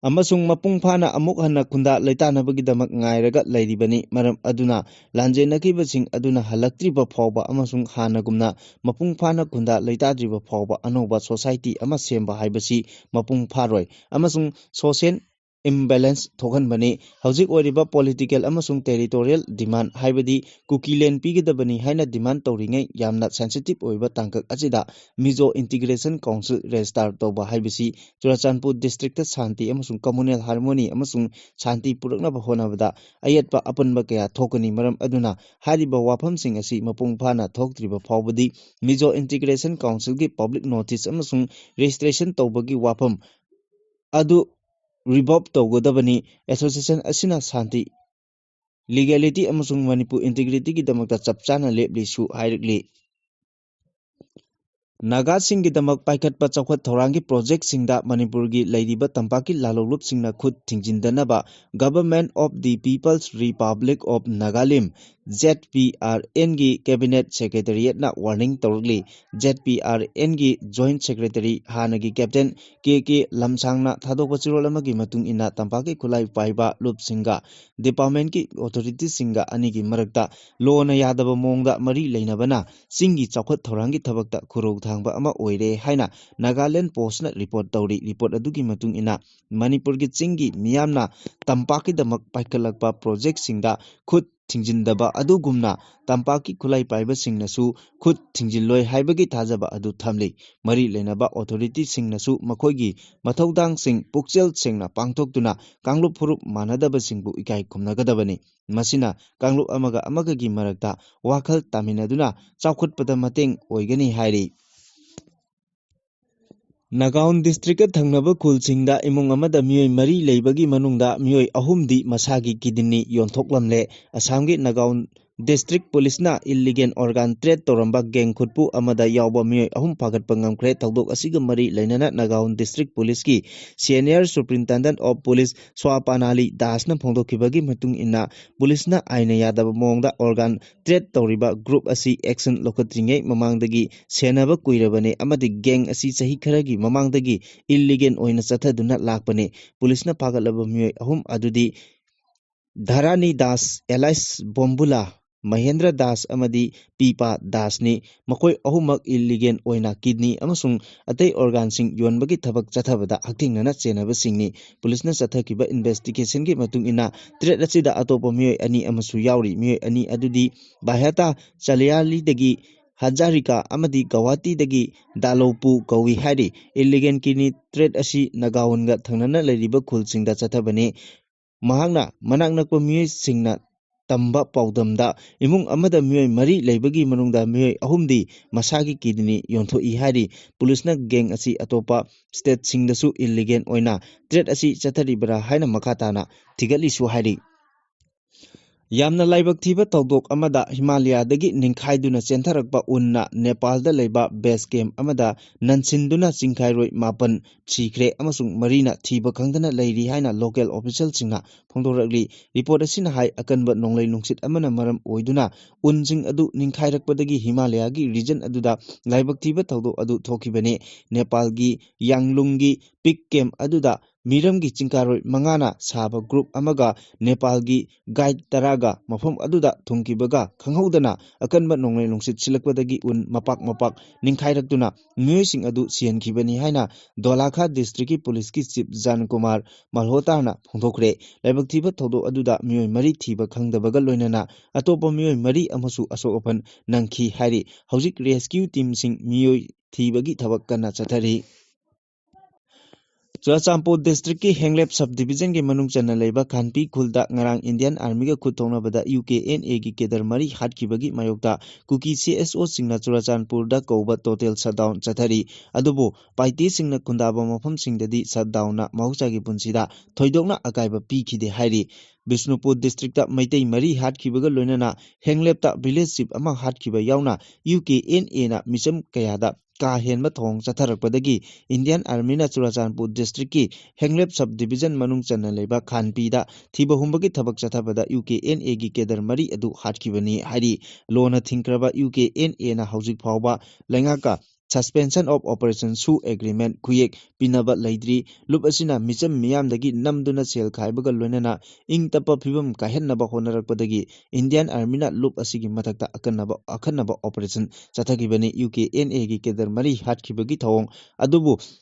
ꯑꯃꯁꯨꯡ ꯃꯄꯨꯡ ꯐꯥꯅ ꯑꯃꯨꯛ ꯍꯟꯅ ꯈꯨꯟꯗꯥ ꯂꯩꯇꯥꯅꯕꯒꯤꯗꯃꯛ ꯉꯥꯏꯔꯒ ꯂꯩꯔꯤꯕꯅꯤ꯫ ꯃꯔꯝ ꯑꯗꯨꯅ ꯂꯥꯟꯖꯦꯟꯅꯈꯤꯕꯁꯤꯡ ꯑꯗꯨꯅ ꯍꯜꯂꯛꯇ꯭ꯔꯤꯕ ꯐꯥꯎꯕ ꯑꯃꯁꯨꯡ ꯍꯥꯟꯅꯒꯨꯝꯅ ꯃꯄꯨꯡ ꯐꯥꯅ ꯈꯨꯟꯗꯥ ꯂꯩꯇꯥꯗ꯭ꯔꯤꯕ ꯐꯥꯎꯕ ꯑꯅꯧꯕ society ꯑꯃ ꯁꯦꯝꯕ ꯍꯥꯏꯕꯁꯤ ꯃꯄꯨꯡ ꯐꯥꯔꯣꯏ ꯑꯃꯁꯨꯡ social imbalance ꯊꯣꯛꯍꯟꯕꯅꯤ꯫ ꯍꯧꯖꯤꯛ ꯑꯣꯏꯔꯤꯕ political ꯑꯃꯁꯨꯡ territorial demand, ꯍꯥꯏꯕꯗꯤ ꯀꯨꯀꯤꯂꯦꯟ ꯄꯤꯒꯗꯕꯅꯤ ꯍꯥꯏꯅ demand ꯇꯧꯔꯤꯉꯩ ꯌꯥꯝꯅ sensitive ꯑꯣꯏꯕ ꯇꯥꯡꯀꯛ ꯑꯁꯤꯗ Mizo Integration Council register ꯇꯧꯕ ꯍꯥꯏꯕꯁꯤ ꯆꯨꯔꯆꯥꯟꯄꯨꯔ district ꯇ ꯁꯥꯟꯇꯤ ꯑꯃꯁꯨꯡ communal harmony ꯑꯃꯁꯨꯡ ꯁꯥꯟꯇꯤ ꯄꯨꯔꯛꯅꯕ ꯍꯣꯠꯅꯕꯗ ꯑꯌꯦꯠꯄ ꯑꯄꯟꯕ ꯀꯌꯥ ꯊꯣꯛꯀꯅꯤ꯫ ꯃꯔꯝ ꯑꯗꯨꯅ ꯍꯥꯏꯔꯤꯕ ꯋꯥꯐꯝꯁꯤꯡ ꯑꯁꯤ ꯃꯄꯨꯡ ꯐꯥꯅ ꯊꯣꯛꯇ꯭ꯔꯤꯕ ꯐꯥꯎꯕꯗꯤ Mizo Integration Council ꯒꯤ public notice ꯑꯃꯁꯨꯡ registration ꯇꯧꯕꯒꯤ ꯋꯥꯐꯝ ꯑꯗꯨ revoke ꯇꯧꯒꯗꯕꯅꯤ꯫ Association ꯑꯁꯤꯅ ꯁꯥꯟꯇꯤ, legality ꯑꯃꯁꯨꯡ ꯃꯅꯤꯄꯨꯔ integrity ꯒꯤꯗꯃꯛꯇ ꯆꯞ ꯆꯥꯅ ꯂꯦꯞꯂꯤꯁꯨ ꯍꯥꯏꯔꯛꯂꯤ꯫ ꯅꯥꯒꯥꯁꯤꯡꯒꯤꯗꯃꯛ ꯄꯥꯏꯈꯠꯄ ꯆꯥꯎꯈꯠ ꯊꯧꯔꯥꯡꯒꯤ project ꯁꯤꯡꯗ ꯃꯅꯤꯄꯨꯔꯒꯤ ꯂꯩꯔꯤꯕ ꯇꯝꯄꯥꯛꯀꯤ ꯂꯥꯂꯣꯡꯂꯨꯞꯁꯤꯡꯅ ꯈꯨꯠ ꯊꯤꯡꯖꯤꯟꯗꯅꯕ Government of the People's Republic of Nagalim Z P R N ꯒꯤ Cabinet Secretariat ꯅ warning ꯇꯧꯔꯛꯂꯤ꯫ Z P R N ꯒꯤ Joint Secretary, ꯍꯥꯟꯅꯒꯤ Captain K K ꯂꯝꯁꯥꯡꯅ ꯊꯥꯗꯣꯛꯄ ꯆꯦꯔꯣꯜ ꯑꯃꯒꯤ ꯃꯇꯨꯡ ꯏꯟꯅ, ꯇꯝꯄꯥꯛꯀꯤ ꯈꯨꯠꯂꯥꯏ ꯄꯥꯏꯕ ꯂꯨꯞꯁꯤꯡꯒ department ꯀꯤ authority ꯁꯤꯡꯒ ꯑꯅꯤꯒꯤ ꯃꯔꯛꯇ ꯂꯣꯅ ꯌꯥꯗꯕ ꯃꯑꯣꯡꯗ ꯃꯔꯤ ꯂꯩꯅꯕꯅ ꯆꯤꯡꯒꯤ ꯆꯥꯎꯈꯠ ꯊꯧꯔꯥꯡꯒꯤ ꯊꯕꯛꯇ ꯈꯨꯔꯧ ꯊꯥꯡꯕ ꯑꯃ ꯑꯣꯏꯔꯦ ꯍꯥꯏꯅ Nagaland Post ꯅ report ꯇꯧꯔꯤ꯫ Report ꯑꯗꯨꯒꯤ ꯃꯇꯨꯡ ꯏꯟꯅ, ꯃꯅꯤꯄꯨꯔꯒꯤ ꯆꯤꯡꯒꯤ ꯃꯤꯌꯥꯝꯅ ꯇꯝꯄꯥꯛꯀꯤꯗꯃꯛ ꯄꯥꯏꯈꯠꯂꯛꯄ project ꯁꯤꯡꯗ ꯈꯨꯠ ꯊꯤꯡꯖꯤꯟꯗꯕ ꯑꯗꯨꯒꯨꯝꯅ, ꯇꯝꯄꯥꯛꯀꯤ ꯈꯨꯠꯂꯥꯏ ꯄꯥꯏꯕꯁꯤꯡꯅꯁꯨ ꯈꯨꯠ ꯊꯤꯡꯖꯤꯜꯂꯣꯏ ꯍꯥꯏꯕꯒꯤ ꯊꯥꯖꯕ ꯑꯗꯨ ꯊꯝꯂꯤ꯫ ꯃꯔꯤ ꯂꯩꯅꯕ authority ꯁꯤꯡꯅꯁꯨ ꯃꯈꯣꯏꯒꯤ ꯃꯊꯧꯗꯥꯡꯁꯤꯡ ꯄꯨꯛꯆꯦꯜ ꯁꯦꯡꯅ ꯄꯥꯡꯊꯣꯛꯇꯨꯅ ꯀꯥꯡꯂꯨꯞ ꯐꯨꯔꯨꯞ ꯃꯥꯟꯅꯗꯕꯁꯤꯡꯕꯨ ꯏꯀꯥꯏ ꯈꯨꯝꯅꯒꯗꯕꯅꯤ꯫ ꯃꯁꯤꯅ ꯀꯥꯡꯂꯨꯞ ꯑꯃꯒ ꯑꯃꯒꯒꯤ ꯃꯔꯛꯇ ꯋꯥꯈꯜ ꯇꯥꯃꯤꯟꯅꯗꯨꯅ ꯆꯥꯎꯈꯠꯄꯗ ꯃꯇꯦꯡ ꯑꯣꯏꯒꯅꯤ ꯍꯥꯏꯔꯤ꯫ ꯅꯒꯥꯎꯟ district ꯀ ꯊꯪꯅꯕ ꯈꯨꯜꯁꯤꯡꯗ ꯏꯃꯨꯡ ꯑꯃꯗ ꯃꯤꯑꯣꯏ ꯃꯔꯤ ꯂꯩꯕꯒꯤ ꯃꯅꯨꯡꯗ ꯃꯤꯑꯣꯏ ꯑꯍꯨꯝꯗꯤ ꯃꯁꯥꯒꯤ kidney ꯌꯣꯟꯊꯣꯛꯂꯝꯂꯦ꯫ ꯑꯁꯥꯝꯒꯤ ꯅꯒꯥꯎꯟ district police ꯅ illegal organ trade ꯇꯧꯔꯝꯕ gang ꯈꯨꯠꯄꯨ ꯑꯃꯗ ꯌꯥꯎꯕ ꯃꯤꯑꯣꯏ ꯑꯍꯨꯝ ꯐꯥꯒꯠꯄ ꯉꯝꯈ꯭ꯔꯦ꯫ ꯊꯧꯗꯣꯛ ꯑꯁꯤꯒ ꯃꯔꯤ ꯂꯩꯅꯅ ꯅꯒꯥꯎꯟ district police ꯀꯤ senior superintendent of police ꯁ꯭ꯋꯥ ꯄꯥꯅꯥꯂꯤ ꯗꯥꯁꯅ ꯐꯣꯡꯗꯣꯛꯈꯤꯕꯒꯤ ꯃꯇꯨꯡ ꯏꯟꯅ, police ꯅ ꯑꯥꯏꯟꯅ ꯌꯥꯗꯕ ꯃꯑꯣꯡꯗ organ trade ꯇꯧꯔꯤꯕ group ꯑꯁꯤ action ꯂꯧꯈꯠꯇ꯭ꯔꯤꯉꯩ ꯃꯃꯥꯡꯗꯒꯤ ꯁꯦꯟꯅꯕ ꯀꯨꯏꯔꯕꯅꯤ ꯑꯃꯗꯤ gang ꯑꯁꯤ ꯆꯍꯤ ꯈꯔꯒꯤ ꯃꯃꯥꯡꯗꯒꯤ illegal ꯑꯣꯏꯅ ꯆꯠꯊꯗꯨꯅ ꯂꯥꯛꯄꯅꯤ꯫ Police ꯅ ꯐꯥꯒꯠꯂꯕ ꯃꯤꯑꯣꯏ ꯑꯍꯨꯝ ꯑꯗꯨꯗꯤ ꯙꯔꯥꯅꯤ ꯗꯥꯁ alias ꯕꯣꯝꯕꯨꯂꯥ, ꯃꯍꯦꯟꯗ꯭ꯔ ꯗꯥꯁ ꯑꯃꯗꯤ ꯄꯤꯄꯥ ꯗꯥꯁꯅꯤ꯫ ꯃꯈꯣꯏ ꯑꯍꯨꯝꯃꯛ illegal ꯑꯣꯏꯅ kidney ꯑꯃꯁꯨꯡ ꯑꯇꯩ organ ꯁꯤꯡ ꯌꯣꯟꯕꯒꯤ ꯊꯕꯛ ꯆꯠꯊꯕꯗ ꯍꯛꯊꯦꯡꯅꯅ ꯆꯦꯟꯅꯕꯁꯤꯡꯅꯤ꯫ Police ꯅ ꯆꯠꯊꯈꯤꯕ investigation ꯒꯤ ꯃꯇꯨꯡ ꯏꯟꯅ, trade ꯑꯁꯤꯗ ꯑꯇꯣꯞꯄ ꯃꯤꯑꯣꯏ ꯑꯅꯤ ꯑꯃꯁꯨ ꯌꯥꯎꯔꯤ꯫ ꯃꯤꯑꯣꯏ ꯑꯅꯤ ꯑꯗꯨꯗꯤ ꯚꯥꯍ꯭ꯌꯥꯇꯥ ꯆꯂꯤꯌꯥꯂꯤꯗꯒꯤ ꯍꯖꯥꯔꯤꯀꯥ ꯑꯃꯗꯤ ꯒꯧꯍꯥꯇꯤꯗꯒꯤ ꯗꯥꯂꯧꯄꯨ ꯀꯧꯏ ꯍꯥꯏꯔꯤ꯫ Illegal kidney trade ꯑꯁꯤ ꯅꯒꯥꯎꯟꯒ ꯊꯪꯅꯅ ꯂꯩꯔꯤꯕ ꯈꯨꯜꯁꯤꯡꯗ ꯆꯠꯊꯕꯅꯤ꯫ ꯃꯍꯥꯛꯅ ꯃꯅꯥꯛ ꯅꯛꯄ ꯃꯤꯑꯣꯏꯁꯤꯡꯅ ꯇꯝꯕ ꯄꯥꯎꯗꯝꯗ, ꯏꯃꯨꯡ ꯑꯃꯗ ꯃꯤꯑꯣꯏ ꯃꯔꯤ ꯂꯩꯕꯒꯤ ꯃꯅꯨꯡꯗ ꯃꯤꯑꯣꯏ ꯑꯍꯨꯝꯗꯤ ꯃꯁꯥꯒꯤ kidney ꯌꯣꯟꯊꯣꯛꯏ ꯍꯥꯏꯔꯤ꯫ Police ꯅ gang ꯑꯁꯤ ꯑꯇꯣꯞꯄ state ꯁꯤꯡꯗꯁꯨ illegal ꯑꯣꯏꯅ trade ꯑꯁꯤ ꯆꯠꯊꯔꯤꯕ꯭ꯔꯥ ꯍꯥꯏꯅ ꯃꯈꯥ ꯇꯥꯅ ꯊꯤꯒꯠꯂꯤꯁꯨ ꯍꯥꯏꯔꯤ꯫ ꯌꯥꯝꯅ ꯂꯥꯏꯕꯛ ꯊꯤꯕ ꯊꯧꯗꯣꯛ ꯑꯃꯗ ꯍꯤꯃꯥꯂꯌꯥꯗꯒꯤ ꯅꯤꯡꯈꯥꯏꯗꯨꯅ ꯆꯦꯟꯊꯔꯛꯄ ꯎꯟꯅ ꯅꯦꯄꯥꯜꯗ ꯂꯩꯕ ꯕꯦꯁ ꯀꯦꯝꯞ ꯑꯃꯗ ꯅꯟꯁꯤꯟꯗꯨꯅ ꯆꯤꯡꯈꯥꯏꯔꯣꯏ ꯃꯥꯄꯟ ꯁꯤꯈ꯭ꯔꯦ ꯑꯃꯁꯨꯡ ꯃꯔꯤꯅ ꯊꯤꯕ ꯈꯪꯗꯅ ꯂꯩꯔꯤ ꯍꯥꯏꯅ ꯂꯣꯀꯦꯜ ꯑꯣꯐꯤꯁꯤꯌꯦꯜꯁꯤꯡꯅ ꯐꯣꯡꯗꯣꯔꯛꯂꯤ꯫ ꯔꯤꯄꯣꯔꯠ ꯑꯁꯤꯅ ꯍꯥꯏ, ꯑꯀꯟꯕ ꯅꯣꯡꯂꯩ ꯅꯨꯡꯁꯤꯠ ꯑꯃꯅ ꯃꯔꯝ ꯑꯣꯏꯗꯨꯅ ꯎꯟꯁꯤꯡ ꯑꯗꯨ ꯅꯤꯡꯈꯥꯏꯔꯛꯄꯗꯒꯤ ꯍꯤꯃꯥꯂꯌꯥꯒꯤ ꯔꯤꯖꯟ ꯑꯗꯨꯗ ꯂꯥꯏꯕꯛ ꯊꯤꯕ ꯊꯧꯗꯣꯛ ꯑꯗꯨ ꯊꯣꯛꯈꯤꯕꯅꯤ꯫ ꯅꯦꯄꯥꯜꯒꯤ ꯌꯥꯡꯂꯨꯡꯒꯤ ꯄꯤꯛ ꯀꯦꯝꯞ ꯑꯗꯨꯗ ꯃꯤꯔꯝꯒꯤ ꯆꯤꯡꯀꯥꯔꯣꯏ ꯃꯉꯥꯅ ꯁꯥꯕ ꯒ꯭ꯔꯨꯞ ꯑꯃꯒ ꯅꯦꯄꯥꯜꯒꯤ ꯒꯥꯏꯗ ꯇꯔꯥꯒ ꯃꯐꯝ ꯑꯗꯨꯗ ꯊꯨꯡꯈꯤꯕꯒ ꯈꯪꯍꯧꯗꯅ ꯑꯀꯟꯕ ꯅꯣꯡꯂꯩ ꯅꯨꯡꯁꯤꯠ ꯁꯤꯜꯂꯛꯄꯗꯒꯤ ꯎꯟ ꯃꯄꯥꯛ ꯃꯄꯥꯛ ꯅꯤꯡꯈꯥꯏꯔꯛꯇꯨꯅ ꯃꯤꯑꯣꯏꯁꯤꯡ ꯑꯗꯨ ꯁꯤꯍꯟꯈꯤꯕꯅꯤ ꯍꯥꯏꯅ ꯗꯣꯂꯥꯈꯥ ꯗꯤꯁꯇ꯭ꯔꯤꯛꯀꯤ ꯄꯨꯂꯤꯁꯀꯤ ꯆꯤꯞ ꯖꯥꯟꯀꯨꯃꯥꯔ ꯃꯜꯍꯣꯇꯥꯔꯅ ꯐꯣꯡꯗꯣꯛꯈ꯭ꯔꯦ꯫ ꯂꯥꯏꯕꯛ ꯊꯤꯕ ꯊꯧꯗꯣꯛ ꯑꯗꯨꯗ ꯃꯤꯑꯣꯏ ꯃꯔꯤ ꯊꯤꯕ ꯈꯪꯗꯕꯒ ꯂꯣꯏꯅꯅ ꯑꯇꯣꯞꯄ ꯃꯤꯑꯣꯏ ꯃꯔꯤ ꯑꯃꯁꯨ ꯑꯁꯣꯛ ꯑꯄꯟ ꯅꯪꯈꯤ ꯍꯥꯏꯔꯤ꯫ ꯍꯧꯖꯤꯛ ꯔꯦꯁꯀ꯭ꯌꯨ ꯇꯤꯝꯁꯤꯡ ꯃꯤꯑꯣꯏ ꯊꯤꯕꯒꯤ ꯊꯕꯛ ꯀꯟꯅ ꯆꯠꯊꯔꯤ꯫ ꯆꯨꯔꯥꯆꯥꯟꯄꯨꯔ ꯗꯤꯁꯇ꯭ꯔꯤꯛꯀꯤ ꯍꯦꯡꯂꯦꯞ ꯁꯕ ꯗꯤꯕꯤꯖꯟꯒꯤ ꯃꯅꯨꯡ ꯆꯟꯅ ꯂꯩꯕ ꯈꯥꯟꯄꯤ ꯈꯨꯜꯗ ꯉꯔꯥꯡ ꯏꯟꯗꯤꯌꯟ ꯑꯥꯔꯃꯤꯒ ꯈꯨꯠ ꯊꯣꯛꯅꯕꯗ ꯌꯨ ꯀꯦ ꯑꯦꯟ ꯑꯦꯒꯤ ꯀꯦꯗꯔ ꯃꯔꯤ ꯍꯥꯠꯈꯤꯕꯒꯤ ꯃꯥꯌꯣꯛꯇ ꯀꯨꯀꯤ ꯁꯤ ꯑꯦꯁ ꯑꯣꯁꯤꯡꯅ ꯆꯨꯔꯥꯆꯥꯟꯄꯨꯔꯗ ꯀꯧꯕ ꯇꯣꯇꯦꯜ ꯁꯠꯗꯥꯎꯟ ꯆꯠꯊꯔꯤ꯫ ꯑꯗꯨꯕꯨ ꯄꯥꯏꯇꯦꯁꯤꯡꯅ ꯈꯨꯟꯗꯥꯕ ꯃꯐꯝꯁꯤꯡꯗꯗꯤ ꯁꯠꯗꯥꯎꯟꯅ ꯃꯍꯧꯁꯥꯒꯤ ꯄꯨꯟꯁꯤꯗ ꯊꯣꯏꯗꯣꯛꯅ ꯑꯀꯥꯏꯕ ꯄꯤꯈꯤꯗꯦ ꯍꯥꯏꯔꯤ꯫ ꯕꯤꯁꯅꯨꯄꯨꯔ ꯗꯤꯁꯇ꯭ꯔꯤꯛꯇ ꯃꯩꯇꯩ ꯃꯔꯤ ꯍꯥꯠꯈꯤꯕꯒ ꯂꯣꯏꯅꯅ ꯍꯦꯡꯂꯦꯞꯇ ꯚꯤꯂꯦꯖ ꯆꯤꯞ ꯑꯃ ꯍꯥꯠꯈꯤꯕ ꯌꯥꯎꯅ ꯌꯨ ꯀꯦ ꯑꯦꯟ ꯑꯦꯅ ꯃꯤꯆꯝ ꯀꯌꯥꯗ ꯀꯥ ꯍꯦꯟꯕ ꯊꯧꯑꯣꯡ ꯆꯠꯊꯔꯛꯄꯗꯒꯤ ꯏꯟꯗꯤꯌꯟ ꯑꯥꯔꯃꯤꯅ ꯆꯨꯔꯥꯆꯥꯟꯄꯨꯔ ꯗꯤꯁꯇ꯭ꯔꯤꯛꯀꯤ ꯍꯦꯡꯂꯦꯞ ꯁꯕ ꯗꯤꯕꯤꯖꯟ ꯃꯅꯨꯡ ꯆꯟꯅ ꯂꯩꯕ ꯈꯥꯟꯄꯤꯗ ꯊꯤꯕ ꯍꯨꯝꯕꯒꯤ ꯊꯕꯛ ꯆꯠꯊꯕꯗ ꯌꯨ ꯀꯦ ꯑꯦꯟ ꯑꯦꯒꯤ ꯀꯦꯗꯔ ꯃꯔꯤ ꯑꯗꯨ ꯍꯥꯠꯈꯤꯕꯅꯤ ꯍꯥꯏꯔꯤ꯫ ꯂꯣꯅ ꯊꯤꯡꯈ꯭ꯔꯕ ꯌꯨ ꯀꯦ ꯑꯦꯟ ꯑꯦꯅ ꯍꯧꯖꯤꯛ ꯐꯥꯎꯕ ꯂꯩꯉꯥꯛꯀ Suspension of Operation ꯁꯨ ꯑꯦꯒ꯭ꯔꯤꯃꯦꯟ ꯈꯨꯌꯦꯛ ꯄꯤꯅꯕ ꯂꯩꯇ꯭ꯔꯤ꯫ ꯂꯨꯞ ꯑꯁꯤꯅ ꯃꯤꯆꯝ ꯃꯤꯌꯥꯝꯗꯒꯤ ꯅꯝꯗꯨꯅ ꯁꯦꯜ ꯈꯥꯏꯕꯒ ꯂꯣꯏꯅꯅ ꯏꯪ ꯇꯞꯄ ꯐꯤꯕꯝ ꯀꯥꯏꯍꯟꯅꯕ ꯍꯣꯠꯅꯔꯛꯄꯗꯒꯤ ꯏꯟꯗꯤꯌꯟ ꯑꯥꯔꯃꯤꯅ ꯂꯨꯞ ꯑꯁꯤꯒꯤ ꯃꯊꯛꯇ ꯑꯀꯟꯅꯕ, ꯑꯈꯟꯅꯕ ꯑꯣꯄꯔꯦꯁꯟ ꯆꯠꯊꯈꯤꯕꯅꯤ꯫ ꯌꯨ ꯀꯦ ꯑꯦꯟ ꯑꯦꯒꯤ ꯀꯦꯗꯔ ꯃꯔꯤ ꯍꯥꯠꯈꯤꯕꯒꯤ ꯊꯧꯑꯣꯡ ꯑꯗꯨꯕꯨ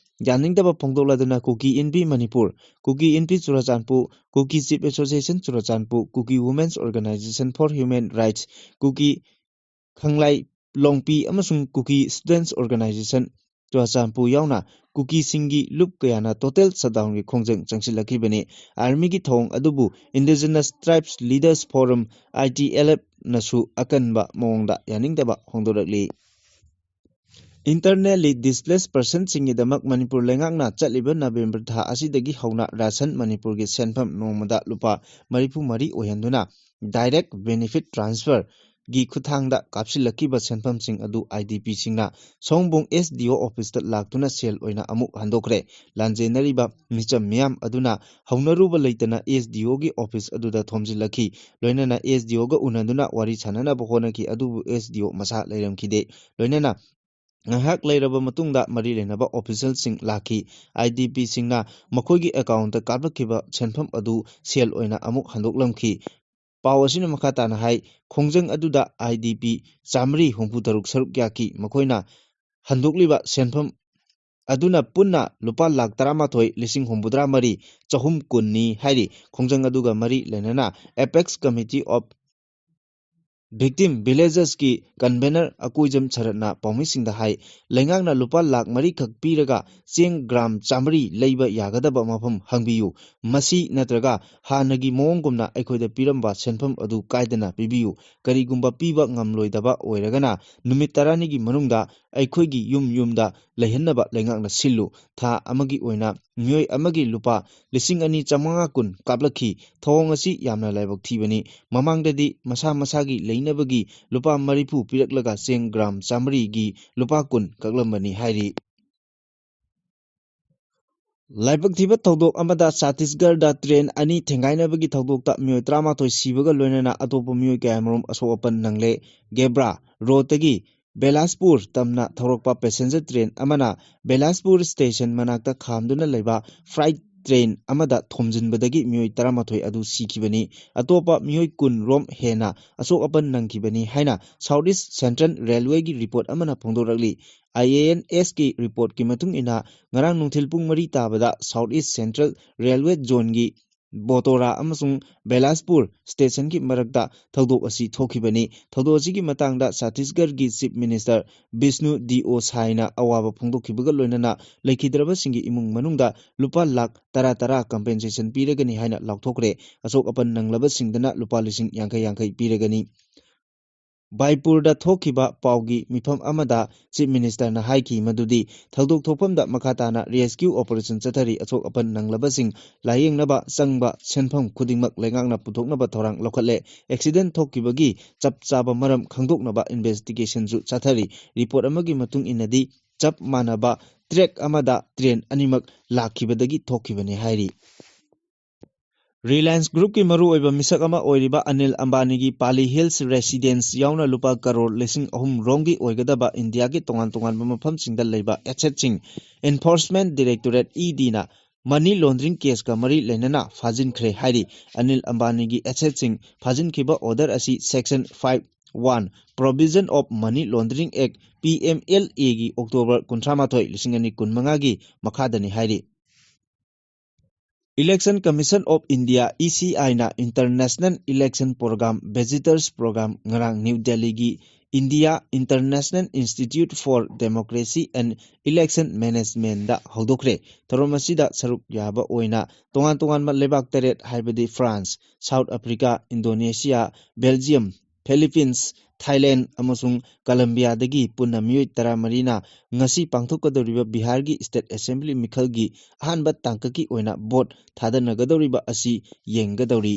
ꯌꯥꯅꯤꯡꯗꯕ ꯐꯣꯡꯗꯣꯛꯂꯗꯨꯅ Kuki Inpi Manipur, Kuki Inpi Churachandpur, Kuki chief association Churachandpur, Kuki Women's Organization for Human Rights, Kuki Khanglai Lompi ꯑꯃꯁꯨꯡ ꯀꯨꯀꯤ ꯁ꯭ꯇꯨꯗꯦꯟꯠꯁ ꯑꯣꯔꯒꯅꯥꯏꯖꯦꯁꯟ ꯆꯨꯔꯥꯆꯥꯟꯄꯨꯔ ꯌꯥꯎꯅ ꯀꯨꯀꯤꯁꯤꯡꯒꯤ ꯂꯨꯞ ꯀꯌꯥꯅ ꯇꯣꯇꯦꯜ ꯁꯠꯗꯥꯎꯟꯒꯤ ꯈꯣꯡꯖꯪ ꯆꯪꯁꯤꯜꯂꯛꯈꯤꯕꯅꯤ꯫ ꯑꯥꯔꯃꯤꯒꯤ ꯊꯧꯑꯣꯡ ꯑꯗꯨꯕꯨ Indigenous Tribes Leaders Forum, ꯑꯥꯏ ꯇꯤ ꯑꯦꯜ ꯑꯦꯐꯅꯁꯨ ꯑꯀꯟꯕ ꯃꯑꯣꯡꯗ ꯌꯥꯅꯤꯡꯗꯕ ꯐꯣꯡꯗꯣꯔꯛꯂꯤ꯫ Internally displaced personꯁꯤꯡꯒꯤꯗꯃꯛ ꯃꯅꯤꯄꯨꯔ ꯂꯩꯉꯥꯛꯅ ꯆꯠꯂꯤꯕ ꯅꯕꯦꯝꯕꯔ ꯊꯥ ꯑꯁꯤꯗꯒꯤ ꯍꯧꯅ ꯔꯥꯁꯟ ꯃꯅꯤꯄꯨꯔꯒꯤ ꯁꯦꯟꯐꯝ ꯅꯣꯡꯃꯗ ꯂꯨꯄꯥ ꯃꯔꯤꯐꯨ ꯃꯔꯤ ꯑꯣꯏꯍꯟꯗꯨꯅ direct benefit transfer ꯒꯤ ꯈꯨꯠꯊꯥꯡꯗ ꯀꯥꯞꯁꯤꯜꯂꯛꯈꯤꯕ ꯁꯦꯟꯐꯝꯁꯤꯡ ꯑꯗꯨ IDPꯁꯤꯡꯅ ꯁꯑꯣꯝꯕꯨꯡ SDO officeꯇ ꯂꯥꯛꯇꯨꯅ ꯁꯦꯜ ꯑꯣꯏꯅ ꯑꯃꯨꯛ ꯍꯟꯗꯣꯛꯈ꯭ꯔꯦ꯫ ꯂꯥꯟꯖꯦꯟꯅꯔꯤꯕ ꯃꯤꯆꯝ ꯃꯤꯌꯥꯝ ꯑꯗꯨꯅ ꯍꯧꯅꯔꯨꯕ ꯂꯩꯇꯅ SDOꯒꯤ office ꯑꯗꯨꯗ ꯊꯣꯝꯖꯤꯜꯂꯛꯈꯤ꯫ ꯂꯣꯏꯅꯅ SDOꯒ ꯎꯅꯗꯨꯅ ꯋꯥꯔꯤ ꯁꯥꯟꯅꯅꯕ ꯍꯣꯠꯅꯈꯤ, ꯑꯗꯨꯕꯨ SDO ꯃꯁꯥ ꯂꯩꯔꯝꯈꯤꯗꯦ꯫ ꯂꯣꯏꯅꯅ ꯉꯥꯏꯍꯥꯛ ꯂꯩꯔꯕ ꯃꯇꯨꯡꯗ ꯃꯔꯤ ꯂꯩꯅꯕ officialꯁꯤꯡ ꯂꯥꯛꯈꯤ꯫ IDPꯁꯤꯡꯅ ꯃꯈꯣꯏꯒꯤ accountꯇ ꯀꯥꯞꯂꯛꯈꯤꯕ ꯁꯦꯟꯐꯝ ꯑꯗꯨ ꯁꯦꯜ ꯑꯣꯏꯅ ꯑꯃꯨꯛ ꯍꯟꯗꯣꯛꯂꯝꯈꯤ꯫ ꯄꯥꯎ ꯑꯁꯤꯅ ꯃꯈꯥ ꯇꯥꯅ ꯍꯥꯏ, ꯈꯣꯡꯖꯪ ꯑꯗꯨꯗ IDP ꯆꯥꯃꯔꯤ ꯍꯨꯝꯐꯨ ꯇꯔꯨꯛ ꯁꯔꯨꯛ ꯌꯥꯈꯤ꯫ ꯃꯈꯣꯏꯅ ꯍꯟꯗꯣꯛꯂꯤꯕ ꯁꯦꯟꯐꯝ ꯑꯗꯨꯅ ꯄꯨꯟꯅ ꯂꯨꯄꯥ ꯂꯥꯈ ꯇꯔꯥꯃꯥꯊꯣꯏ ꯂꯤꯁꯤꯡ ꯍꯨꯝꯐꯨꯇꯔꯥ ꯃꯔꯤ ꯆꯍꯨꯝ ꯀꯨꯟꯅꯤ ꯍꯥꯏꯔꯤ꯫ ꯈꯣꯡꯖꯪ ꯑꯗꯨꯒ ꯃꯔꯤ ꯂꯩꯅꯅ Apex Committee of Victim Villagesꯀꯤ convener Akoijam ꯁꯔꯠꯅ ꯄꯥꯎꯃꯤꯁꯤꯡꯗ ꯍꯥꯏ, ꯂꯩꯉꯥꯛꯅ ꯂꯨꯄꯥ ꯂꯥꯈ ꯃꯔꯤ ꯈꯛ ꯄꯤꯔꯒ ꯆꯦꯡ gram ꯆꯥꯃꯔꯤ ꯂꯩꯕ ꯌꯥꯒꯗꯕ ꯃꯐꯝ ꯍꯪꯕꯤꯌꯨ꯫ ꯃꯁꯤ ꯅꯠꯇ꯭ꯔꯒ ꯍꯥꯟꯅꯒꯤ ꯃꯑꯣꯡꯒꯨꯝꯅ ꯑꯩꯈꯣꯏꯗ ꯄꯤꯔꯝꯕ ꯁꯦꯟꯐꯝ ꯑꯗꯨ ꯀꯥꯏꯗꯅ ꯄꯤꯕꯤꯌꯨ꯫ ꯀꯔꯤꯒꯨꯝꯕ ꯄꯤꯕ ꯉꯝꯂꯣꯏꯗꯕ ꯑꯣꯏꯔꯒꯅ ꯅꯨꯃꯤꯠ ꯇꯔꯥꯅꯤꯒꯤ ꯃꯅꯨꯡꯗ ꯑꯩꯈꯣꯏꯒꯤ ꯌꯨꯝ ꯌꯨꯝꯗ ꯂꯩꯍꯟꯅꯕ ꯂꯩꯉꯥꯛꯅ ꯁꯤꯜꯂꯨ꯫ ꯊꯥ ꯑꯃꯒꯤ ꯑꯣꯏꯅ ꯃꯤꯑꯣꯏ ꯑꯃꯒꯤ ꯂꯨꯄꯥ ꯂꯤꯁꯤꯡ ꯑꯅꯤ ꯆꯥꯃꯉꯥ ꯀꯨꯟ ꯀꯥꯞꯂꯛꯈꯤ꯫ ꯊꯧꯑꯣꯡ ꯑꯁꯤ ꯌꯥꯝꯅ ꯂꯥꯏꯕꯛ ꯊꯤꯕꯅꯤ꯫ ꯃꯃꯥꯡꯗꯗꯤ ꯃꯁꯥ ꯃꯁꯥꯒꯤ ꯂꯩꯅꯕꯒꯤ ꯂꯨꯄꯥ ꯃꯔꯤꯐꯨ ꯄꯤꯔꯛꯂꯒ ꯆꯦꯡ gram ꯆꯥꯃꯔꯤꯒꯤ ꯂꯨꯄꯥ ꯀꯨꯟ ꯀꯛꯂꯝꯕꯅꯤ ꯍꯥꯏꯔꯤ꯫ ꯂꯥꯏꯕꯛ ꯊꯤꯕ ꯊꯧꯗꯣꯛ ꯑꯃꯗ ꯆꯇꯤꯁꯒꯔꯗ train ꯑꯅꯤ ꯊꯦꯡꯒꯥꯏꯅꯕꯒꯤ ꯊꯧꯗꯣꯛꯇ ꯃꯤꯑꯣꯏ ꯇꯔꯥꯃꯥꯊꯣꯏ ꯁꯤꯕꯒ ꯂꯣꯏꯅꯅ ꯑꯇꯣꯞꯄ ꯃꯤꯑꯣꯏ ꯀꯌꯥꯃꯔꯨꯝ ꯑꯁꯣꯛ ꯑꯄꯟ ꯅꯪꯂꯦ꯫ ꯒꯦꯕ꯭ꯔꯥ ꯔꯣꯗꯇꯒꯤ ꯕꯦꯂꯥꯁꯄꯨꯔ ꯇꯝꯅ ꯊꯧꯔꯛꯄ passenger train ꯑꯃꯅ ꯕꯦꯂꯥꯁꯄꯨꯔ station ꯃꯅꯥꯛꯇ ꯈꯥꯝꯗꯨꯅ ꯂꯩꯕ freight train ꯑꯃꯗ ꯊꯣꯝꯖꯤꯟꯕꯗꯒꯤ ꯃꯤꯑꯣꯏ ꯇꯔꯥꯃꯥꯊꯣꯏ ꯑꯗꯨ ꯁꯤꯈꯤꯕꯅꯤ꯫ ꯑꯇꯣꯞꯄ ꯃꯤꯑꯣꯏ ꯀꯨꯟ ꯔꯣꯝ ꯍꯦꯟꯅ ꯑꯁꯣꯛ ꯑꯄꯟ ꯅꯪꯈꯤꯕꯅꯤ ꯍꯥꯏꯅ South East Central Railwayꯒꯤ report ꯑꯃꯅ ꯐꯣꯡꯗꯣꯔꯛꯂꯤ꯫ IANSꯀꯤ reportꯀꯤ ꯃꯇꯨꯡ ꯏꯟꯅ, ꯉꯔꯥꯡ ꯅꯨꯡꯊꯤꯜ ꯄꯨꯡ ꯃꯔꯤ ꯇꯥꯕꯗ South East Central Railway Zoneꯒꯤ ꯕꯣꯇꯣꯔꯥ ꯑꯃꯁꯨꯡ ꯕꯦꯂꯥꯁꯄꯨꯔ stationꯒꯤ ꯃꯔꯛꯇ ꯊꯧꯗꯣꯛ ꯑꯁꯤ ꯊꯣꯛꯈꯤꯕꯅꯤ꯫ ꯊꯧꯗꯣꯛ ꯑꯁꯤꯒꯤ ꯃꯇꯥꯡꯗ ꯆꯇꯤꯁꯒꯔꯒꯤ Chief Minister ꯕꯤꯁꯅꯨ ꯗꯤꯑꯣ ꯁꯥꯏꯅ ꯑꯋꯥꯕ ꯐꯣꯡꯗꯣꯛꯈꯤꯕꯒ ꯂꯣꯏꯅꯅ ꯂꯩꯈꯤꯗ꯭ꯔꯕꯁꯤꯡꯒꯤ ꯏꯃꯨꯡ ꯃꯅꯨꯡꯗ ꯂꯨꯄꯥ ꯂꯥꯈ ꯇꯔꯥ ꯇꯔꯥ compensation ꯄꯤꯔꯒꯅꯤ ꯍꯥꯏꯅ ꯂꯥꯎꯊꯣꯛꯈ꯭ꯔꯦ꯫ ꯑꯁꯣꯛ ꯑꯄꯟ ꯅꯪꯂꯕꯁꯤꯡꯗꯅ ꯂꯨꯄꯥ ꯂꯤꯁꯤꯡ ꯌꯥꯡꯈꯩ ꯌꯥꯡꯈꯩ ꯄꯤꯔꯒꯅꯤ꯫ ꯕꯥꯏꯄꯨꯔꯗ ꯊꯣꯛꯈꯤꯕ ꯄꯥꯎꯒꯤ ꯃꯤꯐꯝ ꯑꯃꯗ Chief Ministerꯅ ꯍꯥꯏꯈꯤ ꯃꯗꯨꯗꯤ ꯊꯧꯗꯣꯛ ꯊꯣꯛꯐꯝꯗ ꯃꯈꯥ ꯇꯥꯅ rescue operation ꯆꯠꯊꯔꯤ, ꯑꯁꯣꯛ ꯑꯄꯟ ꯅꯪꯂꯕꯁꯤꯡ ꯂꯥꯌꯦꯡꯅꯕ ꯆꯪꯕ ꯁꯦꯟꯐꯝ ꯈꯨꯗꯤꯡꯃꯛ ꯂꯩꯉꯥꯛꯅ ꯄꯨꯊꯣꯛꯅꯕ ꯊꯧꯔꯥꯡ ꯂꯧꯈꯠꯂꯦ꯫ Accident ꯊꯣꯛꯈꯤꯕꯒꯤ ꯆꯞ ꯆꯥꯕ ꯃꯔꯝ ꯈꯪꯗꯣꯛꯅꯕ investigationꯁꯨ ꯆꯠꯊꯔꯤ꯫ Report ꯑꯃꯒꯤ ꯃꯇꯨꯡ ꯏꯟꯅꯗꯤ ꯆꯞ ꯃꯥꯟꯅꯕ track ꯑꯃꯗ train ꯑꯅꯤꯃꯛ ꯂꯥꯛꯈꯤꯕꯗꯒꯤ ꯊꯣꯛꯈꯤꯕꯅꯤ ꯍꯥꯏꯔꯤ꯫ Reliance Groupꯀꯤ ꯃꯔꯨꯑꯣꯏꯕ ꯃꯤꯁꯛ ꯑꯃ ꯑꯣꯏꯔꯤꯕ ꯑꯅꯤꯜ ꯑꯝꯕꯥꯅꯤꯒꯤ Pali Hills Residence ꯌꯥꯎꯅ ꯂꯨꯄꯥ ꯀꯔꯣꯔ ꯂꯤꯁꯤꯡ ꯑꯍꯨꯝ ꯔꯣꯝꯒꯤ ꯑꯣꯏꯒꯗꯕ ꯏꯟꯗꯤꯌꯥꯒꯤ ꯇꯣꯉꯥꯟ ꯇꯣꯉꯥꯟꯕ ꯃꯐꯝꯁꯤꯡꯗ ꯂꯩꯕ assetꯁꯤꯡ Enforcement Directorate, EDꯅ money laundering caseꯀ ꯃꯔꯤ ꯂꯩꯅꯅ ꯐꯥꯖꯤꯟꯈ꯭ꯔꯦ ꯍꯥꯏꯔꯤ꯫ ꯑꯅꯤꯜ ꯑꯝꯕꯥꯅꯤꯒꯤ assetꯁꯤꯡ ꯐꯥꯖꯤꯟꯈꯤꯕ order ꯑꯁꯤ Section five one, Provision of Money Laundering Act, PMLAꯒꯤ October ꯀꯨꯟꯊ꯭ꯔꯥ ꯃꯥꯊꯣꯏ, ꯂꯤꯁꯤꯡ ꯑꯅꯤ ꯀꯨꯟꯃꯉꯥꯒꯤ ꯃꯈꯥꯗꯅꯤ ꯍꯥꯏꯔꯤ꯫ Election Commission of India, ECIꯅ International Election Program, Visitors Program ꯉꯔꯥꯡ ꯅ꯭ꯌꯨ ꯗꯦꯜꯂꯤꯒꯤ India International Institute for Democracy and Election Managementꯗ ꯍꯧꯗꯣꯛꯈ꯭ꯔꯦ꯫ ꯊꯧꯔꯝ ꯑꯁꯤꯗ ꯁꯔꯨꯛ ꯌꯥꯕ ꯑꯣꯏꯅ ꯇꯣꯉꯥꯟ ꯇꯣꯉꯥꯟꯕ ꯂꯩꯕꯥꯛ ꯇꯔꯦꯠ, ꯍꯥꯏꯕꯗꯤ France, South Africa, Indonesia, Belgium, Philippines, Thailand ꯑꯃꯁꯨꯡ Colombiaꯗꯒꯤ ꯄꯨꯟꯅ ꯃꯤꯑꯣꯏ ꯇꯔꯥꯃꯔꯤꯅ ꯉꯁꯤ ꯄꯥꯡꯊꯣꯛꯀꯗꯧꯔꯤꯕ ꯕꯤꯍꯥꯔꯒꯤ State Assembly ꯃꯤꯈꯜꯒꯤ ꯑꯍꯥꯟꯕ ꯇꯥꯡꯀꯛꯀꯤ ꯑꯣꯏꯅ vote ꯊꯥꯗꯅꯒꯗꯧꯔꯤꯕ ꯑꯁꯤ ꯌꯦꯡꯒꯗꯧꯔꯤ꯫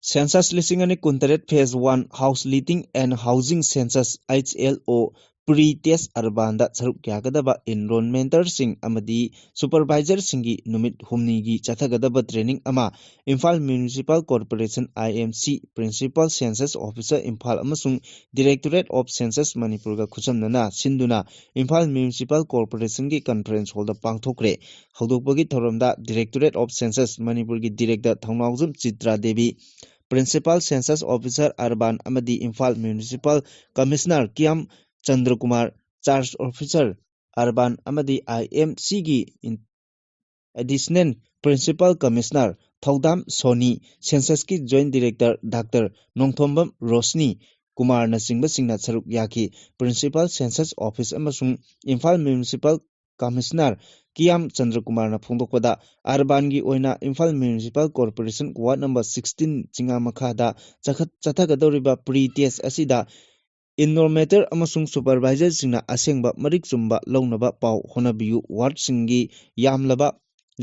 Census ꯂꯤꯁꯤꯡ ꯑꯅꯤ ꯀꯨꯟꯇꯔꯦꯠ Phase One House Leasing and Housing Census, HLO, pre-test urbanꯗ ꯁꯔꯨꯛ ꯌꯥꯒꯗꯕ enrollmenterꯁꯤꯡ ꯑꯃꯗꯤ supervisorꯁꯤꯡꯒꯤ ꯅꯨꯃꯤꯠ ꯍꯨꯝꯅꯤꯒꯤ ꯆꯠꯊꯒꯗꯕ training ꯑꯃ Imphal Municipal Corporation, IMC, Principal Census Officer Imphal ꯑꯃꯁꯨꯡ Directorate of Census ꯃꯅꯤꯄꯨꯔꯒ ꯈꯨꯠꯁꯝꯅꯅ ꯁꯤꯟꯗꯨꯅ ꯏꯝꯐꯥꯜ Municipal Corporationꯒꯤ conference hallꯗ ꯄꯥꯡꯊꯣꯛꯈ꯭ꯔꯦ꯫ ꯍꯧꯗꯣꯛꯄꯒꯤ ꯊꯧꯔꯝꯗ Directorate of Census ꯃꯅꯤꯄꯨꯔꯒꯤ Director ꯊꯧꯅꯥꯎꯖꯝ Chitra Devi, Principal Census Officer Urban ꯑꯃꯗꯤ Imphal Municipal Commissioner ꯀꯤꯌꯥꯝ ꯆꯟꯗ꯭ꯔꯀꯨꯃꯥꯔ, Charge Officer Urban ꯑꯃꯗꯤ IMCꯒꯤ in-, Additional Principal Commissioner ꯊꯧꯗꯥꯝ ꯁꯣꯅꯤ, Censusꯀꯤ Joint Director Doctor Nongthombam Roshni ꯀꯨꯃꯥꯔꯅꯆꯤꯡꯕꯁꯤꯡꯅ ꯁꯔꯨꯛ ꯌꯥꯈꯤ꯫ Principal Census Office ꯑꯃꯁꯨꯡ ꯏꯝꯐꯥꯜ Municipal ꯀꯃꯤꯁꯅꯔ ꯀꯤꯌꯥꯝ ꯆꯟꯗ꯭ꯔꯀꯨꯃꯥꯔꯅ ꯐꯣꯡꯗꯣꯛꯄꯗ, ꯑꯔꯕꯥꯟꯒꯤ ꯑꯣꯏꯅ Imphal municipal corporation ward number sixteen ꯆꯤꯉꯥ ꯃꯈꯥꯗ ꯆꯈꯠ-, ꯆꯠꯊꯒꯗꯧꯔꯤꯕ pre test ꯑꯁꯤꯗ enumerator ꯑꯃꯁꯨꯡ supervisorꯁꯤꯡꯅ ꯑꯁꯦꯡꯕ ꯃꯔꯤꯛ ꯆꯨꯝꯕ ꯂꯧꯅꯕ ꯄꯥꯎ ꯍꯣꯠꯅꯕꯤꯌꯨ꯫ ꯋꯥꯔꯗꯁꯤꯡꯒꯤ ꯌꯥꯝꯂꯕ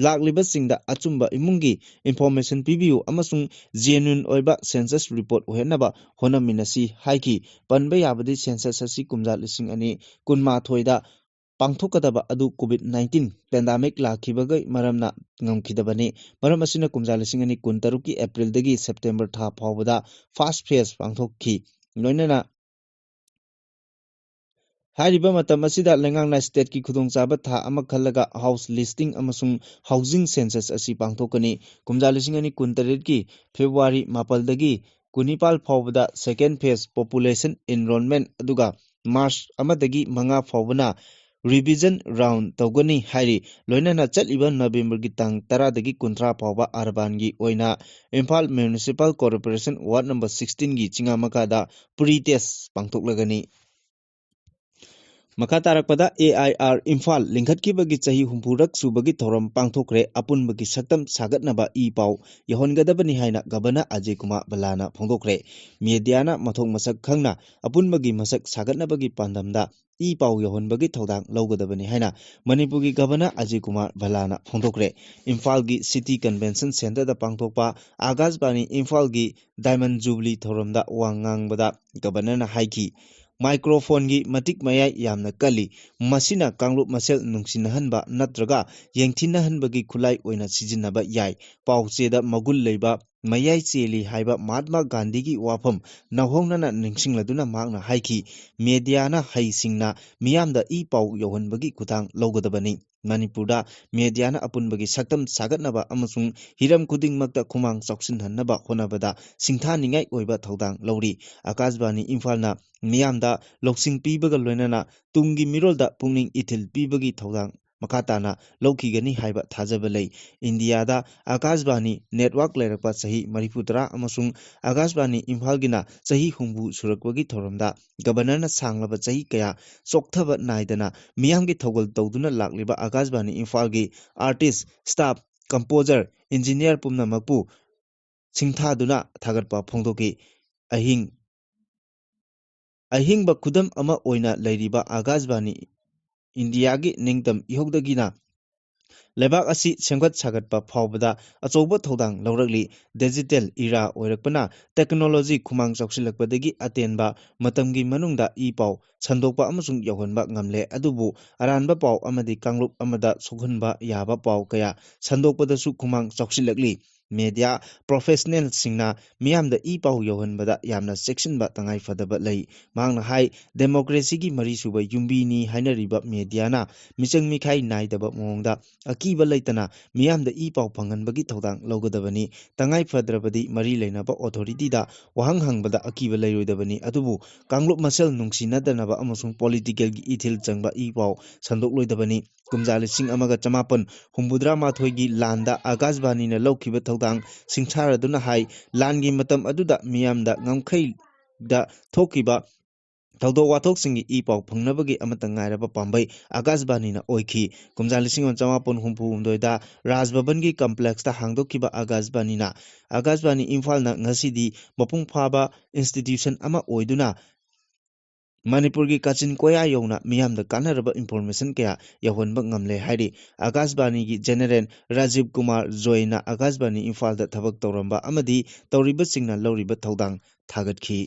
ꯂꯥꯛꯂꯤꯕꯁꯤꯡꯗ ꯑꯆꯨꯝꯕ ꯏꯃꯨꯡꯒꯤ information ꯄꯤꯕꯤꯌꯨ ꯑꯃꯁꯨꯡ genuine ꯑꯣꯏꯕ census report ꯑꯣꯏꯍꯟꯅꯕ ꯍꯣꯠꯅꯃꯤꯟꯅꯁꯤ ꯍꯥꯏꯈꯤ꯫ ꯄꯟꯕ ꯌꯥꯕꯗꯤ census ꯑꯁꯤ ꯀꯨꯝꯖꯥ ꯂꯤꯁꯤꯡ ꯑꯅꯤ ꯀꯨꯟꯃꯥꯊꯣꯏꯗ ꯄꯥꯡꯊꯣꯛꯀꯗꯕ ꯑꯗꯨ COVID nineteen pandemic ꯂꯥꯛꯈꯤꯕꯒꯤ ꯃꯔꯝꯅ ꯉꯝꯈꯤꯗꯕꯅꯤ꯫ ꯃꯔꯝ ꯑꯁꯤꯅ ꯀꯨꯝꯖꯥ ꯂꯤꯁꯤꯡ ꯑꯅꯤ ꯀꯨꯟꯇꯔꯨꯛꯀꯤ Aprilꯗꯒꯤ September ꯊꯥ ꯐꯥꯎꯕꯗ first phase ꯄꯥꯡꯊꯣꯛꯈꯤ꯫ ꯂꯣꯏꯅꯅ ꯍꯥꯏꯔꯤꯕ ꯃꯇꯝ ꯑꯁꯤꯗ ꯂꯩꯉꯥꯛꯅ stateꯀꯤ ꯈꯨꯗꯣꯡꯆꯥꯕ ꯊꯥ ꯑꯃ ꯈꯜꯂꯒ house listing ꯑꯃꯁꯨꯡ housing census ꯑꯁꯤ ꯄꯥꯡꯊꯣꯛꯀꯅꯤ꯫ ꯀꯨꯝꯖꯥ ꯂꯤꯁꯤꯡ ꯑꯅꯤ ꯀꯨꯟꯇꯔꯦꯠꯀꯤ February ꯃꯥꯄꯜꯗꯒꯤ ꯀꯨꯟꯅꯤꯄꯥꯜ ꯐꯥꯎꯕꯗ second phase population enrollment, ꯑꯗꯨꯒ March ꯑꯃꯗꯒꯤ ꯃꯉꯥ ꯐꯥꯎꯕꯅ revision round ꯇꯧꯒꯅꯤ ꯍꯥꯏꯔꯤ꯫ ꯂꯣꯏꯅꯅ ꯆꯠꯂꯤꯕ Novemberꯒꯤ ꯇꯥꯡ ꯇꯔꯥꯗꯒꯤ ꯀꯨꯟꯊ꯭ꯔꯥ ꯐꯥꯎꯕ ꯑꯔꯕꯥꯟꯒꯤ ꯑꯣꯏꯅ Imphal municipal corporation ward number ꯁꯤꯛꯁꯇꯤꯟꯒꯤ ꯆꯤꯉꯥ ꯃꯈꯥꯗ pre test ꯄꯥꯡꯊꯣꯛꯂꯒꯅꯤ꯫ ꯃꯈꯥ ꯇꯥꯔꯛꯄꯗ, AIR ꯏꯝꯐꯥꯜ ꯂꯤꯡꯈꯠꯈꯤꯕꯒꯤ ꯆꯍꯤ ꯍꯨꯝꯐꯨꯔꯛ ꯁꯨꯕꯒꯤ ꯊꯧꯔꯝ ꯄꯥꯡꯊꯣꯛꯈ꯭ꯔꯦ꯫ ꯑꯄꯨꯟꯕꯒꯤ ꯁꯛꯇꯝ ꯁꯥꯒꯠꯅꯕ ꯏ ꯄꯥꯎ ꯌꯧꯍꯟꯒꯗꯕꯅꯤ ꯍꯥꯏꯅ ꯒꯕꯔꯅꯔ ꯑꯖꯌ ꯀꯨꯃꯥꯔ ꯚꯜꯂꯥꯅ ꯐꯣꯡꯗꯣꯛꯈ꯭ꯔꯦ꯫ ꯃꯦꯗꯤꯌꯥꯅ ꯃꯊꯣꯡ ꯃꯁꯛ ꯈꯪꯅ ꯑꯄꯨꯟꯕꯒꯤ ꯃꯁꯛ ꯁꯥꯒꯠꯅꯕꯒꯤ ꯄꯥꯟꯗꯝꯗ ꯏ ꯄꯥꯎ ꯌꯧꯍꯟꯕꯒꯤ ꯊꯧꯗꯥꯡ ꯂꯧꯒꯗꯕꯅꯤ ꯍꯥꯏꯅ ꯃꯅꯤꯄꯨꯔꯒꯤ ꯒꯕꯔꯅꯔ ꯑꯖꯌ ꯀꯨꯃꯥꯔ ꯚꯜꯂꯥꯅ ꯐꯣꯡꯗꯣꯛꯈ꯭ꯔꯦ꯫ ꯏꯝꯐꯥꯜꯒꯤ ꯁꯤꯇꯤ ꯀꯟꯚꯦꯟꯁꯟ ꯁꯦꯟꯇꯔꯗ ꯄꯥꯡꯊꯣꯛꯄ ꯑꯥꯀꯥꯁꯕꯥꯅꯤ ꯏꯝꯐꯥꯜꯒꯤ ꯗꯥꯏꯃꯟ ꯖꯨꯕꯤꯂꯤ ꯊꯧꯔꯝꯗ ꯋꯥ ꯉꯥꯡꯕꯗ ꯒꯕꯔꯅꯔꯅ ꯍꯥꯏꯈꯤ, "ꯃꯥꯏꯀ꯭ꯔꯣꯐꯣꯟꯒꯤ ꯃꯇꯤꯛ ꯃꯌꯥꯏ ꯌꯥꯝꯅ ꯀꯜꯂꯤ꯫ ꯃꯁꯤꯅ ꯀꯥꯡꯂꯨꯞ ꯃꯁꯦꯜ ꯅꯨꯡꯁꯤꯅꯍꯟꯕ ꯅꯠꯇ꯭ꯔꯒ ꯌꯦꯡꯊꯤꯅꯍꯟꯕꯒꯤ ꯈꯨꯠꯂꯥꯏ ꯑꯣꯏꯅ ꯁꯤꯖꯤꯟꯅꯕ ꯌꯥꯏ꯫ ꯄꯥꯎ ꯆꯦꯗ ꯃꯒꯨꯟ ꯂꯩꯕ ꯃꯌꯥꯏ ꯆꯦꯜꯂꯤ" ꯍꯥꯏꯕ ꯃꯍꯥꯠꯃꯥ ꯒꯥꯟꯙꯤꯒꯤ ꯋꯥꯐꯝ ꯅꯧꯍꯧꯅꯅ ꯅꯤꯡꯁꯤꯡꯂꯗꯨꯅ ꯃꯍꯥꯛꯅ ꯍꯥꯏꯈꯤ, "ꯃꯦꯗꯤꯌꯥꯅ ꯍꯩꯁꯤꯡꯅ ꯃꯤꯌꯥꯝꯗ ꯏ ꯄꯥꯎ ꯌꯧꯍꯟꯕꯒꯤ ꯈꯨꯊꯥꯡ ꯂꯧꯒꯗꯕꯅꯤ꯫ ꯃꯅꯤꯄꯨꯔꯗ ꯃꯦꯗꯤꯌꯥꯅ ꯑꯄꯨꯟꯕꯒꯤ ꯁꯛꯇꯝ ꯁꯥꯒꯠꯅꯕ ꯑꯃꯁꯨꯡ ꯍꯤꯔꯝ ꯈꯨꯗꯤꯡꯃꯛꯇ ꯈꯨꯃꯥꯡ ꯆꯥꯎꯁꯤꯟꯍꯟꯅꯕ ꯍꯣꯠꯅꯕꯗ ꯁꯤꯡꯊꯥꯅꯤꯡꯉꯥꯏ ꯑꯣꯏꯕ ꯊꯧꯗꯥꯡ ꯂꯧꯔꯤ꯫ ꯑꯥꯀꯥꯁꯕꯥꯅꯤ ꯏꯝꯐꯥꯜꯅ ꯃꯤꯌꯥꯝꯗ ꯂꯧꯁꯤꯡ ꯄꯤꯕꯒ ꯂꯣꯏꯅꯅ ꯇꯨꯡꯒꯤ ꯃꯤꯔꯣꯜꯗ ꯄꯨꯛꯅꯤꯡ ꯏꯊꯤꯜ ꯄꯤꯕꯒꯤ ꯊꯧꯗꯥꯡ ꯃꯈꯥ ꯇꯥꯅ ꯂꯧꯈꯤꯒꯅꯤ ꯍꯥꯏꯕ ꯊꯥꯖꯕ ꯂꯩ꯫ ꯏꯟꯗꯤꯌꯥꯗ ꯑꯀꯥꯁꯕꯥꯅꯤ ꯅꯦꯠꯋꯥꯔꯛ ꯂꯩꯔꯛꯄ ꯆꯍꯤ ꯃꯔꯤꯐꯨ ꯇꯔꯥ ꯑꯃꯁꯨꯡ ꯑꯀꯥꯁꯕꯥꯅꯤ ꯏꯝꯐꯥꯜꯒꯤꯅ ꯆꯍꯤ ꯍꯨꯝꯐꯨ ꯁꯨꯔꯛꯄꯒꯤ ꯊꯧꯔꯝꯗ ꯒꯕꯔꯅꯔꯅ ꯁꯥꯡꯂꯕ ꯆꯍꯤ ꯀꯌꯥ ꯆꯣꯛꯊꯕ ꯅꯥꯏꯗꯅ ꯃꯤꯌꯥꯝꯒꯤ ꯊꯧꯒꯜ ꯇꯧꯗꯨꯅ ꯂꯥꯛꯂꯤꯕ ꯑꯀꯥꯁꯕꯥꯅꯤ ꯏꯝꯐꯥꯜꯒꯤ ꯑꯥꯔꯇꯤꯁ, ꯁ꯭ꯇꯥꯐ, ꯀꯝꯄꯣꯖꯔ, ꯏꯟꯖꯤꯅꯤꯌꯔ ꯄꯨꯝꯅꯃꯛꯄꯨ ꯁꯤꯡꯊꯥꯗꯨꯅ ꯊꯥꯒꯠꯄ ꯐꯣꯡꯗꯣꯛꯈꯤ꯫ ꯑꯍꯤꯡ ꯑꯍꯤꯡꯕ ꯈꯨꯗꯝ ꯑꯃ ꯑꯣꯏꯅ ꯂꯩꯔꯤꯕ ꯑꯀꯥꯁꯕꯥꯅꯤ ꯏꯟꯗꯤꯌꯥꯒꯤ ꯅꯤꯡꯇꯝ ꯏꯍꯧꯗꯒꯤꯅ ꯂꯩꯕꯥꯛ ꯑꯁꯤ ꯁꯦꯝꯒꯠ ꯁꯥꯒꯠꯄ ꯐꯥꯎꯕꯗ ꯑꯆꯧꯕ ꯊꯧꯗꯥꯡ ꯂꯧꯔꯛꯂꯤ꯫ ꯗꯤꯖꯤꯇꯦꯜ ꯏꯔꯥ ꯑꯣꯏꯔꯛꯄꯅ ꯇꯦꯛꯅꯣꯂꯣꯖꯤ ꯈꯨꯃꯥꯡ ꯆꯥꯎꯁꯤꯜꯂꯛꯄꯗꯒꯤ ꯑꯇꯦꯟꯕ ꯃꯇꯝꯒꯤ ꯃꯅꯨꯡꯗ ꯏ ꯄꯥꯎ ꯁꯟꯗꯣꯛꯄ ꯑꯃꯁꯨꯡ ꯌꯧꯍꯟꯕ ꯉꯝꯂꯦ꯫ ꯑꯗꯨꯕꯨ ꯑꯔꯥꯟꯕ ꯄꯥꯎ ꯑꯃꯗꯤ ꯀꯥꯡꯂꯨꯞ ꯑꯃꯗ ꯁꯣꯛꯍꯟꯕ ꯌꯥꯕ ꯄꯥꯎ ꯀꯌꯥ ꯁꯟꯗꯣꯛꯄꯗꯁꯨ ꯈꯨꯃꯥꯡ ꯆꯥꯎꯁꯤꯜꯂꯛꯂꯤ꯫ ꯃꯦꯗꯤꯌꯥ ꯄ꯭ꯔꯣꯐꯦꯁꯅꯦꯜꯁꯤꯡꯅ ꯃꯤꯌꯥꯝꯗ ꯏ ꯄꯥꯎ ꯌꯧꯍꯟꯕꯗ ꯌꯥꯝꯅ ꯆꯦꯛꯁꯤꯟꯕ ꯇꯉꯥꯏ ꯐꯗꯕ ꯂꯩ꯫ ꯃꯍꯥꯛꯅ ꯍꯥꯏ, ꯗꯦꯃꯣꯀ꯭ꯔꯦꯁꯤꯒꯤ ꯃꯔꯤꯁꯨꯕ ꯌꯨꯝꯕꯤꯅꯤ ꯍꯥꯏꯅꯔꯤꯕ ꯃꯦꯗꯤꯌꯥꯅ ꯃꯤꯆꯪ ꯃꯤꯈꯥꯏ ꯅꯥꯏꯗꯕ ꯃꯑꯣꯡꯗ ꯑꯀꯤꯕ ꯂꯩꯇꯅ ꯃꯤꯌꯥꯝꯗ ꯏ ꯄꯥꯎ ꯐꯪꯍꯟꯕꯒꯤ ꯊꯧꯗꯥꯡ ꯂꯧꯒꯗꯕꯅꯤ꯫ ꯇꯉꯥꯏ ꯐꯗ꯭ꯔꯕꯗꯤ ꯃꯔꯤ ꯂꯩꯅꯕ ꯑꯣꯊꯣꯔꯤꯇꯤꯗ ꯋꯥꯍꯪ ꯍꯪꯕꯗ ꯑꯀꯤꯕ ꯂꯩꯔꯣꯏꯗꯕꯅꯤ꯫ ꯑꯗꯨꯕꯨ ꯀꯥꯡꯂꯨꯞ ꯃꯁꯦꯜ ꯅꯨꯡꯁꯤꯅꯗꯅꯕ ꯑꯃꯁꯨꯡ ꯄꯣꯂꯤꯇꯤꯀꯦꯜꯒꯤ ꯏꯊꯤꯜ ꯆꯪꯕ ꯏ ꯄꯥꯎ ꯁꯟꯗꯣꯛꯂꯣꯏꯗꯕꯅꯤ꯫ ꯀꯨꯝꯖꯥ ꯂꯤꯁꯤꯡ ꯑꯃꯒ ꯆꯃꯥꯄꯟ ꯍꯨꯝꯐꯨꯇꯔꯥ ꯃꯥꯊꯣꯏꯒꯤ ꯂꯥꯟꯗ ꯑꯀꯥꯁꯕꯥꯅꯤꯅ ꯂꯧꯈꯤꯕ ꯊꯧꯗꯥꯡ ꯁꯤꯡꯁꯥꯔꯗꯨꯅ ꯍꯥꯏ, ꯂꯥꯟꯒꯤ ꯃꯇꯝ ꯑꯗꯨꯗ ꯃꯤꯌꯥꯝꯗ ꯉꯝꯈꯩꯗ ꯊꯣꯛꯈꯤꯕ ꯊꯧꯗꯣꯛ ꯋꯥꯊꯣꯛꯁꯤꯡꯒꯤ ꯏ ꯄꯥꯎ ꯐꯪꯅꯕꯒꯤ ꯑꯃꯠꯇ ꯉꯥꯏꯔꯕ ꯄꯥꯝꯕꯩ ꯑꯀꯥꯁꯕꯥꯅꯤꯅ ꯑꯣꯏꯈꯤ꯫ ꯀꯨꯝꯖꯥ ꯂꯤꯁꯤꯡ ꯑꯃ ꯆꯃꯥꯄꯟ ꯍꯨꯝꯐꯨ ꯍꯨꯝꯗꯣꯏꯗ ꯔꯥꯖ ꯚꯕꯟꯒꯤ ꯀꯝꯄ꯭ꯂꯦꯛꯁꯇ ꯍꯥꯡꯗꯣꯛꯈꯤꯕ ꯑꯀꯥꯁꯕꯥꯅꯤꯅ, ꯑꯀꯥꯁꯕꯥꯅꯤ ꯏꯝꯐꯥꯜꯅ ꯉꯁꯤꯗꯤ ꯃꯄꯨꯡ ꯐꯥꯕ ꯏꯟꯁꯇꯤꯇ꯭ꯌꯨꯁꯟ ꯑꯃ ꯑꯣꯏꯗꯨꯅ ꯃꯅꯤꯄꯨꯔꯒꯤ ꯀꯥꯆꯤꯟ ꯀꯣꯌꯥ ꯌꯧꯅ ꯃꯤꯌꯥꯝꯗ ꯀꯥꯟꯅꯔꯕ ꯏꯟꯐꯣꯔꯃꯦꯁꯟ ꯀꯌꯥ ꯌꯧꯍꯟꯕ ꯉꯝꯂꯦ ꯍꯥꯏꯔꯤ꯫ ꯑꯀꯥꯁꯕꯥꯅꯤꯒꯤ ꯖꯦꯅꯦꯔꯦꯜ ꯔꯥꯖꯤꯕ ꯀꯨꯃꯥꯔ ꯖꯣꯏꯅ ꯑꯀꯥꯁꯕꯥꯅꯤ ꯏꯝꯐꯥꯜꯗ ꯊꯕꯛ ꯇꯧꯔꯝꯕ ꯑꯃꯗꯤ ꯇꯧꯔꯤꯕꯁꯤꯡꯅ ꯂꯧꯔꯤꯕ ꯊꯧꯗꯥꯡ ꯊꯥꯒꯠꯈꯤ꯫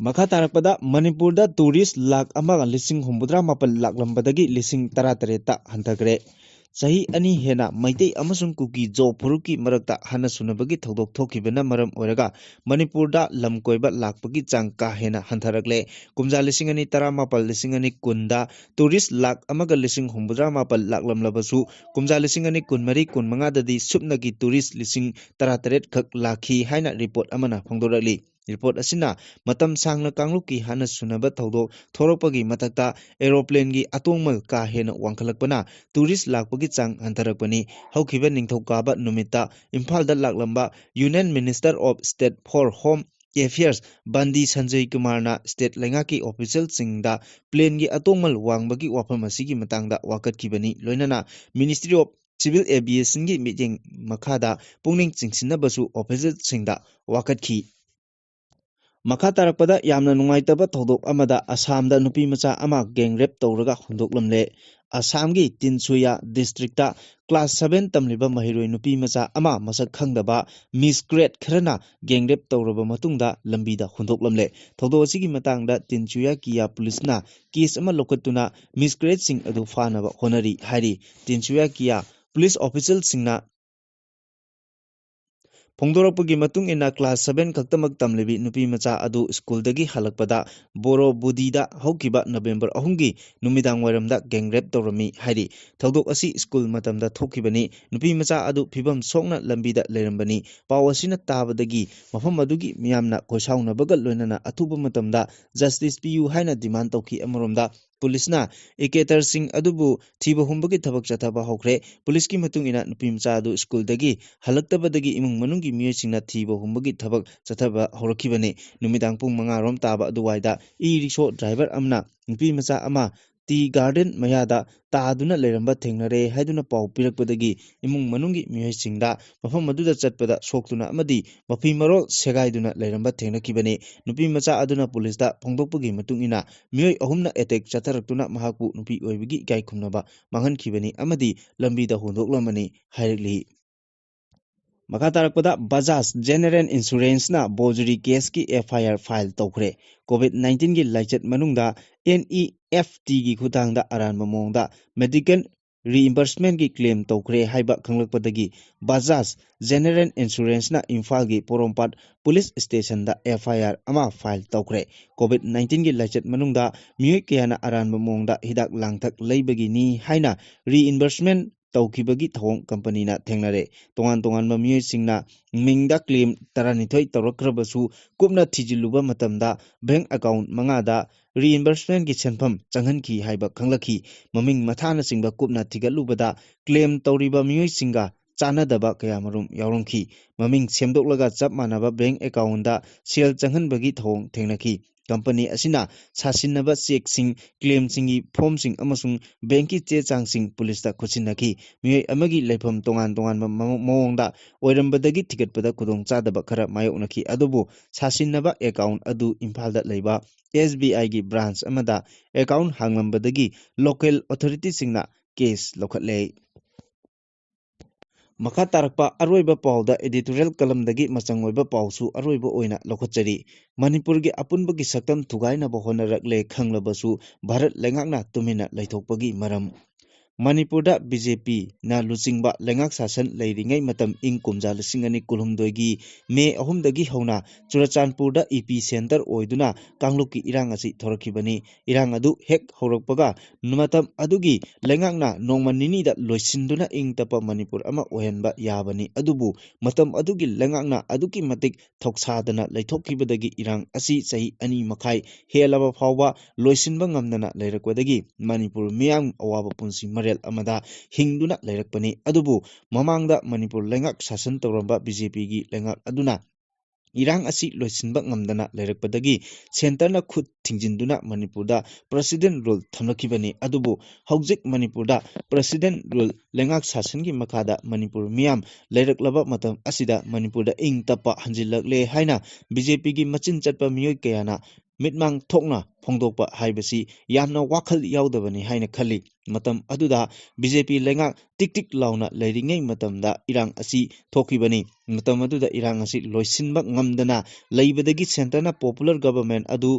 ꯃꯈꯥ ꯇꯥꯔꯛꯄꯗ, ꯃꯅꯤꯄꯨꯔꯗ ꯇꯨꯔꯤꯁ ꯂꯥꯈ ꯑꯃꯒ ꯂꯤꯁꯤꯡ ꯍꯨꯝꯐꯨꯇꯔꯥ ꯃꯥꯄꯜ ꯂꯥꯛꯂꯝꯕꯗꯒꯤ ꯂꯤꯁꯤꯡ ꯇꯔꯥꯇꯔꯦꯠꯇ ꯍꯟꯊꯈ꯭ꯔꯦ꯫ ꯆꯍꯤ ꯑꯅꯤ ꯍꯦꯟꯅ ꯃꯩꯇꯩ ꯑꯃꯁꯨꯡ ꯀꯨꯀꯤ ꯖꯣ ꯐꯨꯔꯨꯞꯀꯤ ꯃꯔꯛꯇ ꯍꯟꯅ ꯁꯨꯅꯕꯒꯤ ꯊꯧꯗꯣꯛ ꯊꯣꯛꯈꯤꯕꯅ ꯃꯔꯝ ꯑꯣꯏꯔꯒ ꯃꯅꯤꯄꯨꯔꯗ ꯂꯝ ꯀꯣꯏꯕ ꯂꯥꯛꯄꯒꯤ ꯆꯥꯡ ꯀꯥ ꯍꯦꯟꯅ ꯍꯟꯊꯔꯛꯂꯦ꯫ ꯀꯨꯝꯖꯥ ꯂꯤꯁꯤꯡ ꯑꯅꯤ ꯇꯔꯥꯃꯥꯄꯜ, ꯂꯤꯁꯤꯡ ꯑꯅꯤ ꯀꯨꯟꯗ ꯇꯨꯔꯤꯁ ꯂꯥꯈ ꯑꯃꯒ ꯂꯤꯁꯤꯡ ꯍꯨꯝꯐꯨꯇꯔꯥ ꯃꯥꯄꯜ ꯂꯥꯛꯂꯝꯂꯕꯁꯨ, ꯀꯨꯝꯖꯥ ꯂꯤꯁꯤꯡ ꯑꯅꯤ ꯀꯨꯟꯃꯔꯤ ꯀꯨꯟꯃꯉꯥꯗꯗꯤ ꯁꯨꯞꯅꯒꯤ ꯇꯨꯔꯤꯁ ꯂꯤꯁꯤꯡ ꯇꯔꯥꯇꯔꯦꯠ ꯈꯛ ꯂꯥꯛꯈꯤ ꯍꯥꯏꯅ ꯔꯤꯄꯣꯔꯠ ꯑꯃꯅ ꯐꯣꯡꯗꯣꯔꯛꯂꯤ꯫ ꯔꯤꯄꯣꯔꯠ ꯑꯁꯤꯅ ꯃꯇꯝ ꯁꯥꯡꯅ ꯀꯥꯡꯂꯨꯞꯀꯤ ꯍꯥꯟꯅ ꯁꯨꯅꯕ ꯊꯧꯗꯣꯛ ꯊꯣꯔꯛꯄꯒꯤ ꯃꯊꯛꯇ ꯑꯦꯔꯣꯄ꯭ꯂꯦꯟꯒꯤ ꯑꯇꯣꯡꯃꯜ ꯀꯥ ꯍꯦꯟꯅ ꯋꯥꯡꯈꯠꯂꯛꯄꯅ ꯇꯨꯔꯤꯁ ꯂꯥꯛꯄꯒꯤ ꯆꯥꯡ ꯍꯟꯊꯔꯛꯄꯅꯤ꯫ ꯍꯧꯈꯤꯕ ꯅꯤꯡꯊꯧꯀꯥꯕ ꯅꯨꯃꯤꯠꯇ ꯏꯝꯐꯥꯜꯗ ꯂꯥꯛꯂꯝꯕ Union Minister of State for Home Affairs ꯕꯟꯗꯤ Sanjay ꯀꯨꯃꯥꯔꯅ ꯁ꯭ꯇꯦꯠ ꯂꯩꯉꯥꯛꯀꯤ ꯑꯣꯐꯤꯁꯤꯌꯦꯜꯁꯤꯡꯗ ꯄ꯭ꯂꯦꯟꯒꯤ ꯑꯇꯣꯡꯃꯜ ꯋꯥꯡꯕꯒꯤ ꯋꯥꯐꯝ ꯑꯁꯤꯒꯤ ꯃꯇꯥꯡꯗ ꯋꯥꯀꯠꯈꯤꯕꯅꯤ꯫ ꯂꯣꯏꯅꯅ Ministry of Civil Aviationꯒꯤ ꯃꯤꯠꯌꯦꯡ ꯃꯈꯥꯗ ꯄꯨꯛꯅꯤꯡ ꯆꯤꯡꯁꯤꯟꯅꯕꯁꯨ ꯑꯣꯐꯤꯁꯤꯌꯦꯜꯁꯤꯡꯗ ꯋꯥꯀꯠꯈꯤ꯫ ꯃꯈꯥ ꯇꯥꯔꯛꯄꯗ ꯌꯥꯝꯅ ꯅꯨꯡꯉꯥꯏꯇꯕ ꯊꯧꯗꯣꯛ ꯑꯃꯗ ꯑꯁꯥꯝꯗ ꯅꯨꯄꯤ ꯃꯆꯥ ꯑꯃ ꯒꯦꯡ ꯔꯦꯞ ꯇꯧꯔꯒ ꯍꯨꯟꯗꯣꯛꯂꯝꯂꯦ꯫ ꯑꯁꯥꯝꯒꯤ ꯇꯤꯟꯁꯨꯌꯥ ꯗꯤꯁꯇ꯭ꯔꯤꯛꯇ ꯀ꯭ꯂꯥꯁ seven ꯇꯝꯂꯤꯕ ꯃꯍꯩꯔꯣꯏ ꯅꯨꯄꯤ ꯃꯆꯥ ꯑꯃ ꯃꯁꯛ ꯈꯪꯗꯕ ꯃꯤꯁꯀ꯭ꯔꯦꯠ ꯈꯔꯅ ꯒꯦꯡ ꯔꯦꯞ ꯇꯧꯔꯕ ꯃꯇꯨꯡꯗ ꯂꯝꯕꯤꯗ ꯍꯨꯟꯗꯣꯛꯂꯝꯂꯦ꯫ ꯊꯧꯗꯣꯛ ꯑꯁꯤꯒꯤ ꯃꯇꯥꯡꯗ ꯇꯤꯟꯁꯨꯌꯥ ꯀꯤꯌꯥ ꯄꯨꯂꯤꯁꯅ ꯀꯦꯁ ꯑꯃ ꯂꯧꯈꯠꯇꯨꯅ ꯃꯤꯁꯀ꯭ꯔꯦꯠꯁꯤꯡ ꯑꯗꯨ ꯐꯥꯅꯕ ꯍꯣꯠꯅꯔꯤ ꯍꯥꯏꯔꯤ꯫ ꯇꯤꯟꯁꯨꯌꯥ ꯀꯤꯌꯥ ꯄꯨꯂꯤꯁ ꯑꯣꯐꯤꯁꯤꯌꯦꯜꯁꯤꯡꯅ ꯐꯣꯡꯗꯣꯔꯛꯄꯒꯤ ꯃꯇꯨꯡ ꯏꯟꯅ, ꯀ꯭ꯂꯥꯁ seven ꯈꯛꯇꯃꯛ ꯇꯝꯂꯤꯕꯤ ꯅꯨꯄꯤ ꯃꯆꯥ ꯑꯗꯨ ꯁ꯭ꯀꯨꯜꯗꯒꯤ ꯍꯜꯂꯛꯄꯗ ꯕꯣꯔꯣꯕꯨꯗꯤꯗ ꯍꯧꯈꯤꯕ ꯅꯕꯦꯝꯕꯔ ꯑꯍꯨꯝꯒꯤ ꯅꯨꯃꯤꯗꯥꯡ ꯋꯥꯏꯔꯝꯗ ꯒꯦꯡ ꯔꯦꯞ ꯇꯧꯔꯝꯃꯤ ꯍꯥꯏꯔꯤ꯫ ꯊꯧꯗꯣꯛ ꯑꯁꯤ ꯁ꯭ꯀꯨꯜ ꯃꯇꯝꯗ ꯊꯣꯛꯈꯤꯕꯅꯤ꯫ ꯅꯨꯄꯤ ꯃꯆꯥ ꯑꯗꯨ ꯐꯤꯕꯝ ꯁꯣꯛꯅ ꯂꯝꯕꯤꯗ ꯂꯩꯔꯝꯕꯅꯤ꯫ ꯄꯥꯎ ꯑꯁꯤꯅ ꯇꯥꯕꯗꯒꯤ ꯃꯐꯝ ꯑꯗꯨꯒꯤ ꯃꯤꯌꯥꯝꯅ ꯀꯣꯏꯁꯥꯎꯅꯕꯒ ꯂꯣꯏꯅꯅ ꯑꯊꯨꯕ ꯃꯇꯝꯗ ꯖꯁꯇꯤꯁ ꯄꯤꯌꯨ ꯍꯥꯏꯅ ꯗꯤꯃꯥꯟ ꯇꯧꯈꯤ꯫ ꯑꯃꯔꯣꯝꯗ, ꯄꯨꯂꯤꯁꯅ ꯑꯦꯀꯦꯇꯔꯁꯤꯡ ꯑꯗꯨꯕꯨ ꯊꯤꯕ ꯍꯨꯝꯕꯒꯤ ꯊꯕꯛ ꯆꯠꯊꯕ ꯍꯧꯈ꯭ꯔꯦ꯫ ꯄꯨꯂꯤꯁꯀꯤ ꯃꯇꯨꯡ ꯏꯟꯅ, ꯅꯨꯄꯤ ꯃꯆꯥ ꯑꯗꯨ ꯁ꯭ꯀꯨꯜꯗꯒꯤ ꯍꯜꯂꯛꯇꯕꯗꯒꯤ ꯏꯃꯨꯡ ꯃꯅꯨꯡꯒꯤ ꯃꯤꯑꯣꯏꯁꯤꯡꯅ ꯊꯤꯕ ꯍꯨꯝꯕꯒꯤ ꯊꯕꯛ ꯆꯠꯊꯕ ꯍꯧꯔꯛꯈꯤꯕꯅꯤ꯫ ꯅꯨꯃꯤꯗꯥꯡ ꯄꯨꯡ ꯃꯉꯥ ꯔꯣꯝ ꯇꯥꯕ ꯑꯗꯨꯋꯥꯏꯗ ꯏ ꯔꯤꯛꯁꯣ ꯗ꯭ꯔꯥꯏꯚꯔ ꯑꯃꯅ ꯅꯨꯄꯤ ꯃꯆꯥ ꯑꯃ ꯇꯤ ꯒꯥꯔꯗꯦꯟ ꯃꯌꯥꯗ ꯇꯥꯗꯨꯅ ꯂꯩꯔꯝꯕ ꯊꯦꯡꯅꯔꯦ ꯍꯥꯏꯗꯨꯅ ꯄꯥꯎ ꯄꯤꯔꯛꯄꯗꯒꯤ ꯏꯃꯨꯡ ꯃꯅꯨꯡꯒꯤ ꯃꯤꯑꯣꯏꯁꯤꯡꯗ ꯃꯐꯝ ꯑꯗꯨꯗ ꯆꯠꯄꯗ ꯁꯣꯛꯇꯨꯅ ꯑꯃꯗꯤ ꯃꯐꯤ ꯃꯔꯣꯜ ꯁꯦꯒꯥꯏꯗꯨꯅ ꯂꯩꯔꯝꯕ ꯊꯦꯡꯅꯈꯤꯕꯅꯤ꯫ ꯅꯨꯄꯤ ꯃꯆꯥ ꯑꯗꯨꯅ ꯄꯨꯂꯤꯁꯇ ꯐꯣꯡꯗꯣꯛꯄꯒꯤ ꯃꯇꯨꯡ ꯏꯟꯅ, ꯃꯤꯑꯣꯏ ꯑꯍꯨꯝꯅ ꯑꯦꯇꯦꯛ ꯆꯠꯊꯔꯛꯇꯨꯅ ꯃꯍꯥꯛꯄꯨ ꯅꯨꯄꯤ ꯑꯣꯏꯕꯒꯤ ꯏꯀꯥꯏ ꯈꯨꯝꯅꯕ ꯃꯥꯡꯍꯟꯈꯤꯕꯅꯤ ꯑꯃꯗꯤ ꯂꯝꯕꯤꯗ ꯍꯨꯟꯗꯣꯛꯂꯝꯕꯅꯤ ꯍꯥꯏꯔꯛꯂꯤ꯫ ꯃꯈꯥ ꯇꯥꯔꯛꯄꯗ, ꯕꯖꯥꯖ ꯖꯦꯅꯦꯔꯦꯜ ꯏꯟꯁꯨꯔꯦꯟꯁꯅ ꯕꯣꯖꯨꯔꯤ ꯀꯦꯁꯀꯤ F I R ꯐꯥꯏꯜ ꯇꯧꯈ꯭ꯔꯦ꯫ ꯀꯣꯚꯤꯗ ꯅꯥꯏꯟꯇꯤꯟꯒꯤ ꯂꯥꯏꯆꯠ ꯃꯅꯨꯡꯗ N E F Tꯒꯤ ꯈꯨꯠꯊꯥꯡꯗ ꯑꯔꯥꯟꯕ ꯃꯑꯣꯡꯗ ꯃꯦꯗꯤꯀꯦꯜ ꯔꯤꯏꯝꯕꯔꯁꯃꯦꯟꯒꯤ ꯀ꯭ꯂꯦꯝ ꯇꯧꯈ꯭ꯔꯦ ꯍꯥꯏꯕ ꯈꯪꯂꯛꯄꯗꯒꯤ ꯕꯖꯥꯖ ꯖꯦꯅꯦꯔꯦꯜ ꯏꯟꯁꯨꯔꯦꯟꯁꯅ ꯏꯝꯐꯥꯜꯒꯤ ꯄꯣꯔꯣꯝꯄꯥꯠ ꯄꯨꯂꯤꯁ ꯁ꯭ꯇꯦꯁꯟꯗ F I R ꯑꯃ ꯐꯥꯏꯜ ꯇꯧꯈ꯭ꯔꯦ꯫ ꯀꯣꯚꯤꯗ ꯅꯥꯏꯟꯇꯤꯟꯒꯤ ꯂꯥꯏꯆꯠ ꯃꯅꯨꯡꯗ ꯃꯤꯑꯣꯏ ꯀꯌꯥꯅ ꯑꯔꯥꯟꯕ ꯃꯑꯣꯡꯗ ꯍꯤꯗꯥꯛ ꯂꯥꯡꯊꯛ ꯂꯩꯕꯒꯤꯅꯤ ꯍꯥꯏꯅ ꯔꯤꯏꯝꯕꯔꯁꯃꯦꯟ ꯇꯧꯈꯤꯕꯒꯤ ꯊꯧꯑꯣꯡ ꯀꯝꯄꯅꯤꯅ ꯊꯦꯡꯅꯔꯦ꯫ ꯇꯣꯉꯥꯟ ꯇꯣꯉꯥꯟꯕ ꯃꯤꯑꯣꯏꯁꯤꯡꯅ ꯃꯤꯡꯗ ꯀ꯭ꯂꯦꯝ ꯇꯔꯥꯅꯤꯊꯣꯏ ꯇꯧꯔꯛꯈ꯭ꯔꯕꯁꯨ, ꯀꯨꯞꯅ ꯊꯤꯖꯤꯜꯂꯨꯕ ꯃꯇꯝꯗ ꯕꯦꯡꯛ ꯑꯦꯀꯥꯎꯟꯠ ꯃꯉꯥꯗ ꯔꯤꯏꯟꯕꯔꯁꯃꯦꯟꯠꯀꯤ ꯁꯦꯟꯐꯝ ꯆꯪꯍꯟꯈꯤ ꯍꯥꯏꯕ ꯈꯪꯂꯛꯈꯤ꯫ ꯃꯃꯤꯡ ꯃꯊꯥꯅꯆꯤꯡꯕ ꯀꯨꯞꯅ ꯊꯤꯒꯠꯂꯨꯕꯗ, ꯀ꯭ꯂꯦꯝ ꯇꯧꯔꯤꯕ ꯃꯤꯑꯣꯏꯁꯤꯡꯒ ꯆꯥꯟꯅꯗꯕ ꯀꯌꯥꯃꯔꯨꯝ ꯌꯥꯎꯔꯝꯈꯤ꯫ ꯃꯃꯤꯡ ꯁꯦꯝꯗꯣꯛꯂꯒ ꯆꯞ ꯃꯥꯟꯅꯕ ꯕꯦꯡꯛ ꯑꯦꯀꯥꯎꯟꯠꯗ ꯁꯦꯜ ꯆꯪꯍꯟꯕꯒꯤ ꯊꯧꯑꯣꯡ ꯊꯦꯡꯅꯈꯤ꯫ ꯀꯝꯄꯅꯤ ꯑꯁꯤꯅ ꯁꯥꯁꯤꯟꯅꯕ ꯆꯦꯛꯁꯤꯡ, ꯀ꯭ꯂꯦꯝꯁꯤꯡꯒꯤ ꯐꯣꯔꯝꯁꯤꯡ ꯑꯃꯁꯨꯡ ꯕꯦꯡꯛꯀꯤ ꯆꯦ ꯆꯥꯡꯁꯤꯡ ꯄꯨꯂꯤꯁꯇ ꯈꯨꯠꯁꯤꯟꯅꯈꯤ꯫ ꯃꯤꯑꯣꯏ ꯑꯃꯒꯤ ꯂꯩꯐꯝ ꯇꯣꯉꯥꯟ ꯇꯣꯉꯥꯟꯕ ꯃꯑꯣ-, ꯃꯑꯣꯡꯗ ꯑꯣꯏꯔꯝꯕꯗꯒꯤ ꯊꯤꯒꯠꯄꯗ ꯈꯨꯗꯣꯡꯆꯥꯗꯕ ꯈꯔ ꯃꯥꯌꯣꯛꯅꯈꯤ, ꯑꯗꯨꯕꯨ ꯁꯥꯁꯤꯟꯅꯕ ꯑꯦꯀꯥꯎꯟꯠ ꯑꯗꯨ ꯏꯝꯐꯥꯜꯗ ꯂꯩꯕ ꯑꯦꯁ ꯕꯤ ꯑꯥꯏꯒꯤ ꯕ꯭ꯔꯥꯟꯆ ꯑꯃꯗ ꯑꯦꯀꯥꯎꯟꯠ ꯍꯥꯡꯂꯝꯕꯗꯒꯤ ꯂꯣꯀꯦꯜ ꯑꯣꯊꯣꯔꯤꯇꯤꯁꯤꯡꯅ ꯀꯦꯁ ꯂꯧꯈꯠꯂꯦ꯫ ꯃꯈꯥ ꯇꯥꯔꯛꯄ ꯑꯔꯣꯏꯕ ꯄꯥꯎꯗ editorial columnꯗꯒꯤ ꯃꯆꯪ ꯑꯣꯏꯕ ꯄꯥꯎꯁꯨ ꯑꯔꯣꯏꯕ ꯑꯣꯏꯅ ꯂꯧꯈꯠꯆꯔꯤ꯫ ꯃꯅꯤꯄꯨꯔꯒꯤ ꯑꯄꯨꯟꯕꯒꯤ ꯁꯛꯇꯝ ꯊꯨꯒꯥꯏꯅꯕ ꯍꯣꯠꯅꯔꯛꯂꯦ ꯈꯪꯂꯕꯁꯨ, ꯚꯥꯔꯠ ꯂꯩꯉꯥꯛꯅ ꯇꯨꯃꯤꯟꯅ ꯂꯩꯊꯣꯛꯄꯒꯤ ꯃꯔꯝ꯫ ꯃꯅꯤꯄꯨꯔꯗ ꯕꯤ ꯖꯦ ꯄꯤꯅ ꯂꯨꯆꯤꯡꯕ ꯂꯩꯉꯥꯛ ꯁꯥꯁꯟ ꯂꯩꯔꯤꯉꯩ ꯃꯇꯝ, ꯏꯪ ꯀꯨꯝꯖꯥ ꯂꯤꯁꯤꯡ ꯑꯅꯤ ꯀꯨꯟꯍꯨꯝꯗꯣꯏꯒꯤ ꯃꯦ ꯑꯍꯨꯝꯗꯒꯤ ꯍꯧꯅ ꯆꯨꯔꯆꯥꯟꯄꯨꯔꯗ ꯏꯄꯤ ꯁꯦꯟꯇꯔ ꯑꯣꯏꯗꯨꯅ ꯀꯥꯡꯂꯨꯞꯀꯤ ꯏꯔꯥꯡ ꯑꯁꯤ ꯊꯣꯔꯛꯈꯤꯕꯅꯤ꯫ ꯏꯔꯥꯡ ꯑꯗꯨ ꯍꯦꯛ ꯍꯧꯔꯛꯄꯒ, ꯃꯇꯝ ꯑꯗꯨꯒꯤ ꯂꯩꯉꯥꯛꯅ ꯅꯣꯡꯃ ꯅꯤꯅꯤꯗ ꯂꯣꯏꯁꯤꯟꯗꯨꯅ ꯏꯪ ꯇꯞꯄ ꯃꯅꯤꯄꯨꯔ ꯑꯃ ꯑꯣꯏꯍꯟꯕ ꯌꯥꯕꯅꯤ꯫ ꯑꯗꯨꯕꯨ ꯃꯇꯝ ꯑꯗꯨꯒꯤ ꯂꯩꯉꯥꯛꯅ ꯑꯗꯨꯛꯀꯤ ꯃꯇꯤꯛ ꯊꯧꯁꯥꯗꯅ ꯂꯩꯊꯣꯛꯈꯤꯕꯗꯒꯤ ꯏꯔꯥꯡ ꯑꯁꯤ ꯆꯍꯤ ꯑꯅꯤ ꯃꯈꯥꯏ ꯍꯦꯜꯂꯕ ꯐꯥꯎꯕ ꯂꯣꯏꯁꯤꯟꯕ ꯉꯝꯗꯅ ꯂꯩꯔꯛꯄꯗꯒꯤ ꯃꯅꯤꯄꯨꯔ ꯃꯤꯌꯥꯝ ꯑꯋꯥꯕ ꯄꯨꯟꯁꯤ ꯃꯔꯦꯜ ꯑꯃꯗ ꯍꯤꯡꯗꯨꯅ ꯂꯩꯔꯛꯄꯅꯤ꯫ ꯑꯗꯨꯕꯨ ꯃꯃꯥꯡꯗ ꯃꯅꯤꯄꯨꯔ ꯂꯩꯉꯥꯛ ꯁꯥꯁꯟ ꯇꯧꯔꯝꯕ ꯕꯤ ꯖꯦ ꯄꯤꯒꯤ ꯂꯩꯉꯥꯛ ꯑꯗꯨꯅ ꯏꯔꯥꯡ ꯑꯁꯤ ꯂꯣꯏꯁꯤꯟꯕ ꯉꯝꯗꯅ ꯂꯩꯔꯛꯄꯗꯒꯤ ꯁꯦꯟꯇꯔꯅ ꯈꯨꯠ ꯊꯤꯡꯖꯤꯟꯗꯨꯅ ꯃꯅꯤꯄꯨꯔꯗ president rule ꯊꯝꯂꯛꯈꯤꯕꯅꯤ꯫ ꯑꯗꯨꯕꯨ ꯍꯧꯖꯤꯛ ꯃꯅꯤꯄꯨꯔꯗ president rule, ꯂꯩꯉꯥꯛ ꯁꯥꯁꯟꯒꯤ ꯃꯈꯥꯗ ꯃꯅꯤꯄꯨꯔ ꯃꯤꯌꯥꯝ ꯂꯩꯔꯛꯂꯕ ꯃꯇꯝ ꯑꯁꯤꯗ ꯃꯅꯤꯄꯨꯔꯗ ꯏꯪ ꯇꯞꯄ ꯍꯟꯖꯤꯜꯂꯛꯂꯦ ꯍꯥꯏꯅ ꯕꯤ ꯖꯦ ꯄꯤꯒꯤ ꯃꯆꯤꯟ ꯆꯠꯄ ꯃꯤꯑꯣꯏ ꯀꯌꯥꯅ ꯃꯤꯠꯃꯥꯡ ꯊꯣꯛꯅ ꯐꯣꯡꯗꯣꯛꯄ ꯍꯥꯏꯕꯁꯤ ꯌꯥꯝꯅ ꯋꯥꯈꯜ ꯌꯥꯎꯗꯕꯅꯤ ꯍꯥꯏꯅ ꯈꯜꯂꯤ꯫ ꯃꯇꯝ ꯑꯗꯨꯗ ꯕꯤ ꯖꯦ ꯄꯤ ꯂꯩꯉꯥꯛ ꯇꯤꯛ ꯇꯤꯛ ꯂꯥꯎꯅ ꯂꯩꯔꯤꯉꯩ ꯃꯇꯝꯗ ꯏꯔꯥꯡ ꯑꯁꯤ ꯊꯣꯛꯈꯤꯕꯅꯤ꯫ ꯃꯇꯝ ꯑꯗꯨꯗ ꯏꯔꯥꯡ ꯑꯁꯤ ꯂꯣꯏꯁꯤꯟꯕ ꯉꯝꯗꯅ ꯂꯩꯕꯗꯒꯤ ꯁꯦꯟꯇꯔꯅ popular government ꯑꯗꯨ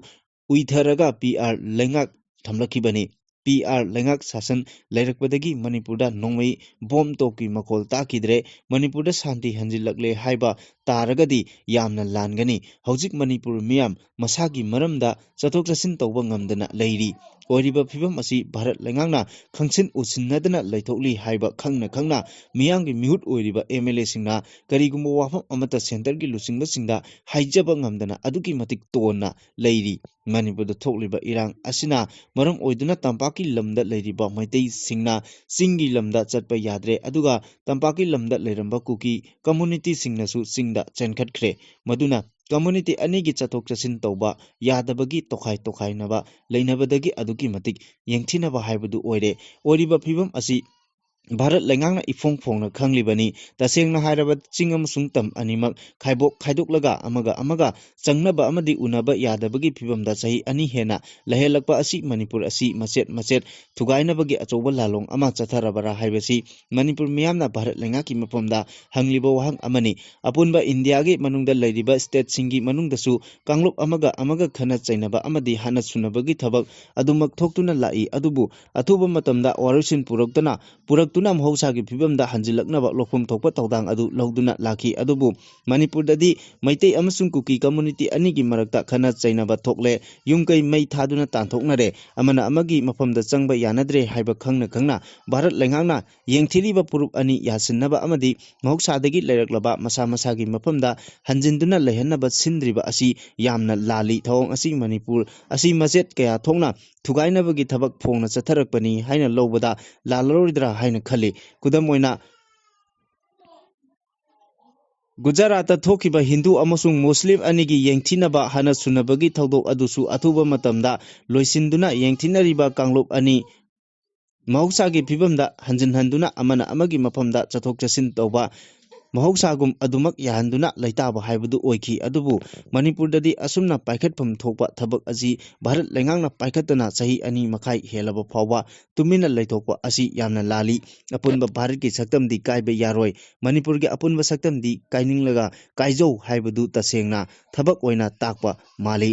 ꯎꯏꯊꯔꯒ ꯄꯤ ꯑꯥꯔ ꯂꯩꯉꯥꯛ ꯊꯝꯂꯛꯈꯤꯕꯅꯤ꯫ ꯄꯤ ꯑꯥꯔ ꯂꯩꯉꯥꯛ ꯁꯥꯁꯟ ꯂꯩꯔꯛꯄꯗꯒꯤ ꯃꯅꯤꯄꯨꯔꯗ ꯅꯣꯡꯃꯩ ꯕꯣꯝ ꯇꯣꯞꯀꯤ ꯃꯈꯣꯜ ꯇꯥꯈꯤꯗ꯭ꯔꯦ꯫ ꯃꯅꯤꯄꯨꯔꯗ ꯁꯥꯟꯇꯤ ꯍꯟꯖꯤꯜꯂꯛꯂꯦ ꯍꯥꯏꯕ ꯇꯥꯔꯒꯗꯤ ꯌꯥꯝꯅ ꯂꯥꯟꯒꯅꯤ꯫ ꯍꯧꯖꯤꯛ ꯃꯅꯤꯄꯨꯔ ꯃꯤꯌꯥꯝ ꯃꯁꯥꯒꯤ ꯃꯔꯝꯗ ꯆꯠꯊꯣꯛ ꯆꯠꯁꯤꯟ ꯇꯧꯕ ꯉꯝꯗꯅ ꯂꯩꯔꯤ꯫ ꯑꯣꯏꯔꯤꯕ ꯐꯤꯕꯝ ꯑꯁꯤ ꯚꯥꯔꯠ ꯂꯩꯉꯥꯛꯅ ꯈꯪꯁꯤꯟ ꯎꯁꯤꯟꯅꯗꯅ ꯂꯩꯊꯣꯛꯂꯤ ꯍꯥꯏꯕ ꯈꯪꯅ ꯈꯪꯅ ꯃꯤꯌꯥꯝꯒꯤ ꯃꯤꯍꯨꯠ ꯑꯣꯏꯔꯤꯕ ꯑꯦꯝ ꯑꯦꯜ ꯑꯦꯁꯤꯡꯅ ꯀꯔꯤꯒꯨꯝꯕ ꯋꯥꯐꯝ ꯑꯃꯠꯇ ꯁꯦꯟꯇꯔꯒꯤ ꯂꯨꯆꯤꯡꯕꯁꯤꯡꯗ ꯍꯥꯏꯖꯕ ꯉꯝꯗꯅ ꯑꯗꯨꯛꯀꯤ ꯃꯇꯤꯛ ꯇꯣꯟꯅ ꯂꯩꯔꯤ꯫ ꯃꯅꯤꯄꯨꯔꯗ ꯊꯣꯛꯂꯤꯕ ꯏꯔꯥꯡ ꯑꯁꯤꯅ ꯃꯔꯝ ꯑꯣꯏꯗꯨꯅ ꯇꯝꯄꯥꯛꯀꯤ ꯂꯝꯗ ꯂꯩꯔꯤꯕ ꯃꯩꯇꯩꯁꯤꯡꯅ ꯆꯤꯡꯒꯤ ꯂꯝꯗ ꯆꯠꯄ ꯌꯥꯗ꯭ꯔꯦ, ꯑꯗꯨꯒ ꯇꯝꯄꯥꯛꯀꯤ ꯂꯝꯗ ꯂꯩꯔꯝꯕ ꯀꯨꯀꯤ ꯀꯝꯃꯨꯅꯤꯇꯤꯁꯤꯡꯅꯁꯨ ꯆꯤꯡꯗ ꯆꯦꯟꯈꯠꯈ꯭ꯔꯦ꯫ ꯃꯗꯨꯅ ꯀꯝꯃꯨꯅꯤꯇꯤ ꯑꯅꯤꯒꯤ ꯆꯠꯊꯣꯛ ꯆꯠꯁꯤꯟ ꯇꯧꯕ ꯌꯥꯗꯕꯒꯤ ꯇꯣꯈꯥꯏ ꯇꯣꯈꯥꯏꯅꯕ ꯂꯩꯅꯕꯗꯒꯤ ꯑꯗꯨꯛꯀꯤ ꯃꯇꯤꯛ ꯌꯦꯡꯊꯤꯅꯕ ꯍꯥꯏꯕꯗꯨ ꯑꯣꯏꯔꯦ꯫ ꯑꯣꯏꯔꯤꯕ ꯐꯤꯕꯝ ꯑꯁꯤ ꯚꯥꯔꯠ ꯂꯩꯉꯥꯛꯅ ꯏꯐꯣꯡ ꯐꯣꯡꯅ ꯈꯪꯂꯤꯕꯅꯤ꯫ ꯇꯁꯦꯡꯅ ꯍꯥꯏꯔꯕ ꯆꯤꯡ ꯑꯃꯁꯨꯡ ꯇꯝ ꯑꯅꯤꯃꯛ ꯈꯥꯏꯕꯣꯛ ꯈꯥꯏꯗꯣꯛꯂꯒ ꯑꯃꯒ ꯑꯃꯒ ꯆꯪꯅꯕ ꯑꯃꯗꯤ ꯎꯅꯕ ꯌꯥꯗꯕꯒꯤ ꯐꯤꯕꯝꯗ ꯆꯍꯤ ꯑꯅꯤ ꯍꯦꯟꯅ ꯂꯩꯍꯜꯂꯛꯄ ꯑꯁꯤ ꯃꯅꯤꯄꯨꯔ ꯑꯁꯤ ꯃꯆꯦꯠ ꯃꯆꯦꯠ ꯊꯨꯒꯥꯏꯅꯕꯒꯤ ꯑꯆꯧꯕ ꯂꯥꯂꯣꯡ ꯑꯃ ꯆꯠꯊꯔꯕꯔꯥ ꯍꯥꯏꯕꯁꯤ ꯃꯅꯤꯄꯨꯔ ꯃꯤꯌꯥꯝꯅ ꯚꯥꯔꯠ ꯂꯩꯉꯥꯛꯀꯤ ꯃꯐꯝꯗ ꯍꯪꯂꯤꯕ ꯋꯥꯍꯪ ꯑꯃꯅꯤ꯫ ꯑꯄꯨꯟꯕ ꯏꯟꯗꯤꯌꯥꯒꯤ ꯃꯅꯨꯡꯗ ꯂꯩꯔꯤꯕ ꯁ꯭ꯇꯦꯠꯁꯤꯡꯒꯤ ꯃꯅꯨꯡꯗꯁꯨ ꯀꯥꯡꯂꯨꯞ ꯑꯃꯒ ꯑꯃꯒ ꯈꯠꯅ ꯆꯩꯅꯕ ꯑꯃꯗꯤ ꯍꯥꯠꯅ ꯁꯨꯅꯕꯒꯤ ꯊꯕꯛ ꯑꯗꯨꯃꯛ ꯊꯣꯛꯇꯨꯅ ꯂꯥꯛꯏ꯫ ꯑꯗꯨꯕꯨ ꯑꯊꯨꯕ ꯃꯇꯝꯗ ꯋꯥꯔꯣꯏꯁꯤꯟ ꯄꯨꯔꯛꯇꯅ ꯄꯨꯔꯛꯇꯨꯅ ꯃꯍꯧꯁꯥꯒꯤ ꯐꯤꯕꯝꯗ ꯍꯟꯖꯤꯜꯂꯛꯅꯕ ꯂꯧꯐꯝ ꯊꯣꯛꯄ ꯊꯧꯗꯥꯡ ꯑꯗꯨ ꯂꯧꯗꯨꯅ ꯂꯥꯛꯈꯤ꯫ ꯑꯗꯨꯕꯨ ꯃꯅꯤꯄꯨꯔꯗꯗꯤ ꯃꯩꯇꯩ ꯑꯃꯁꯨꯡ ꯀꯨꯀꯤ ꯀꯝꯃꯨꯅꯤꯇꯤ ꯑꯅꯤꯒꯤ ꯃꯔꯛꯇ ꯈꯠꯅ ꯆꯩꯅꯕ ꯊꯣꯛꯂꯦ꯫ ꯌꯨꯝ ꯀꯩ ꯃꯩ ꯊꯥꯗꯨꯅ ꯇꯥꯟꯊꯣꯛꯅꯔꯦ꯫ ꯑꯃꯅ ꯑꯃꯒꯤ ꯃꯐꯝꯗ ꯆꯪꯕ ꯌꯥꯅꯗ꯭ꯔꯦ ꯍꯥꯏꯕ ꯈꯪꯅ ꯈꯪꯅ ꯚꯥꯔꯠ ꯂꯩꯉꯥꯛꯅ ꯌꯦꯡꯊꯤꯔꯤꯕ ꯐꯨꯔꯨꯞ ꯑꯅꯤ ꯌꯥꯁꯤꯟꯅꯕ ꯑꯃꯗꯤ ꯃꯍꯧꯁꯥꯗꯒꯤ ꯂꯩꯔꯛꯂꯕ ꯃꯁꯥ ꯃꯁꯥꯒꯤ ꯃꯐꯝꯗ ꯍꯟꯖꯤꯟꯗꯨꯅ ꯂꯩꯍꯟꯅꯕ ꯁꯤꯟꯗ꯭ꯔꯤꯕ ꯑꯁꯤ ꯌꯥꯝꯅ ꯂꯥꯜꯂꯤ꯫ ꯊꯧꯑꯣꯡ ꯑꯁꯤ ꯃꯅꯤꯄꯨꯔ ꯑꯁꯤ ꯃꯆꯦꯠ ꯀꯌꯥ ꯊꯣꯛꯅ ꯊꯨꯒꯥꯏꯅꯕꯒꯤ ꯊꯕꯛ ꯐꯣꯡꯅ ꯆꯠꯊꯔꯛꯄꯅꯤ ꯍꯥꯏꯅ ꯂꯧꯕꯗ ꯂꯥꯜꯂꯔꯣꯏꯗ꯭ꯔꯥ ꯍꯥꯏꯅ ꯈꯜꯂꯤ꯫ ꯈꯨꯗꯝ ꯑꯣꯏꯅ, ꯒꯨꯖꯔꯥꯠꯇ ꯊꯣꯛꯈꯤꯕ ꯍꯤꯟꯗꯨ ꯑꯃꯁꯨꯡ ꯃꯨꯁꯂꯤꯝ ꯑꯅꯤꯒꯤ ꯌꯦꯡꯊꯤꯅꯕ ꯍꯥꯟꯅ ꯁꯨꯅꯕꯒꯤ ꯊꯧꯗꯣꯛ ꯑꯗꯨꯁꯨ ꯑꯊꯨꯕ ꯃꯇꯝꯗ ꯂꯣꯏꯁꯤꯟꯗꯨꯅ ꯌꯦꯡꯊꯤꯅꯔꯤꯕ ꯀꯥꯡꯂꯨꯞ ꯑꯅꯤ ꯃꯍꯧꯁꯥꯒꯤ ꯐꯤꯕꯝꯗ ꯍꯟꯖꯤꯟꯍꯟꯗꯨꯅ ꯑꯃꯅ ꯑꯃꯒꯤ ꯃꯐꯝꯗ ꯆꯠꯊꯣꯛ ꯆꯠꯁꯤꯟ ꯇꯧꯕ ꯃꯍꯧꯁꯥꯒꯨꯝ ꯑꯗꯨꯃꯛ ꯌꯥꯍꯟꯗꯨꯅ ꯂꯩꯇꯥꯕ ꯍꯥꯏꯕꯗꯨ ꯑꯣꯏꯈꯤ꯫ ꯑꯗꯨꯕꯨ ꯃꯅꯤꯄꯨꯔꯗꯗꯤ ꯑꯁꯨꯝꯅ ꯄꯥꯏꯈꯠꯐꯝ ꯊꯣꯛꯄ ꯊꯕꯛ ꯑꯁꯤ ꯚꯥꯔꯠ ꯂꯩꯉꯥꯛꯅ ꯄꯥꯏꯈꯠꯇꯅ ꯆꯍꯤ ꯑꯅꯤ ꯃꯈꯥꯏ ꯍꯦꯜꯂꯕ ꯐꯥꯎꯕ ꯇꯨꯃꯤꯟꯅ ꯂꯩꯊꯣꯛꯄ ꯑꯁꯤ ꯌꯥꯝꯅ ꯂꯥꯜꯂꯤ꯫ ꯑꯄꯨꯟꯕ ꯚꯥꯔꯠꯀꯤ ꯁꯛꯇꯝꯗꯤ ꯀꯥꯏꯕ ꯌꯥꯔꯣꯏ꯫ ꯃꯅꯤꯄꯨꯔꯒꯤ ꯑꯄꯨꯟꯕ ꯁꯛꯇꯝꯗꯤ ꯀꯥꯏꯅꯤꯡꯂꯒ ꯀꯥꯏꯖꯧ ꯍꯥꯏꯕꯗꯨ ꯇꯁꯦꯡꯅ ꯊꯕꯛ ꯑꯣꯏꯅ ꯇꯥꯛꯄ ꯃꯥꯜꯂꯤ꯫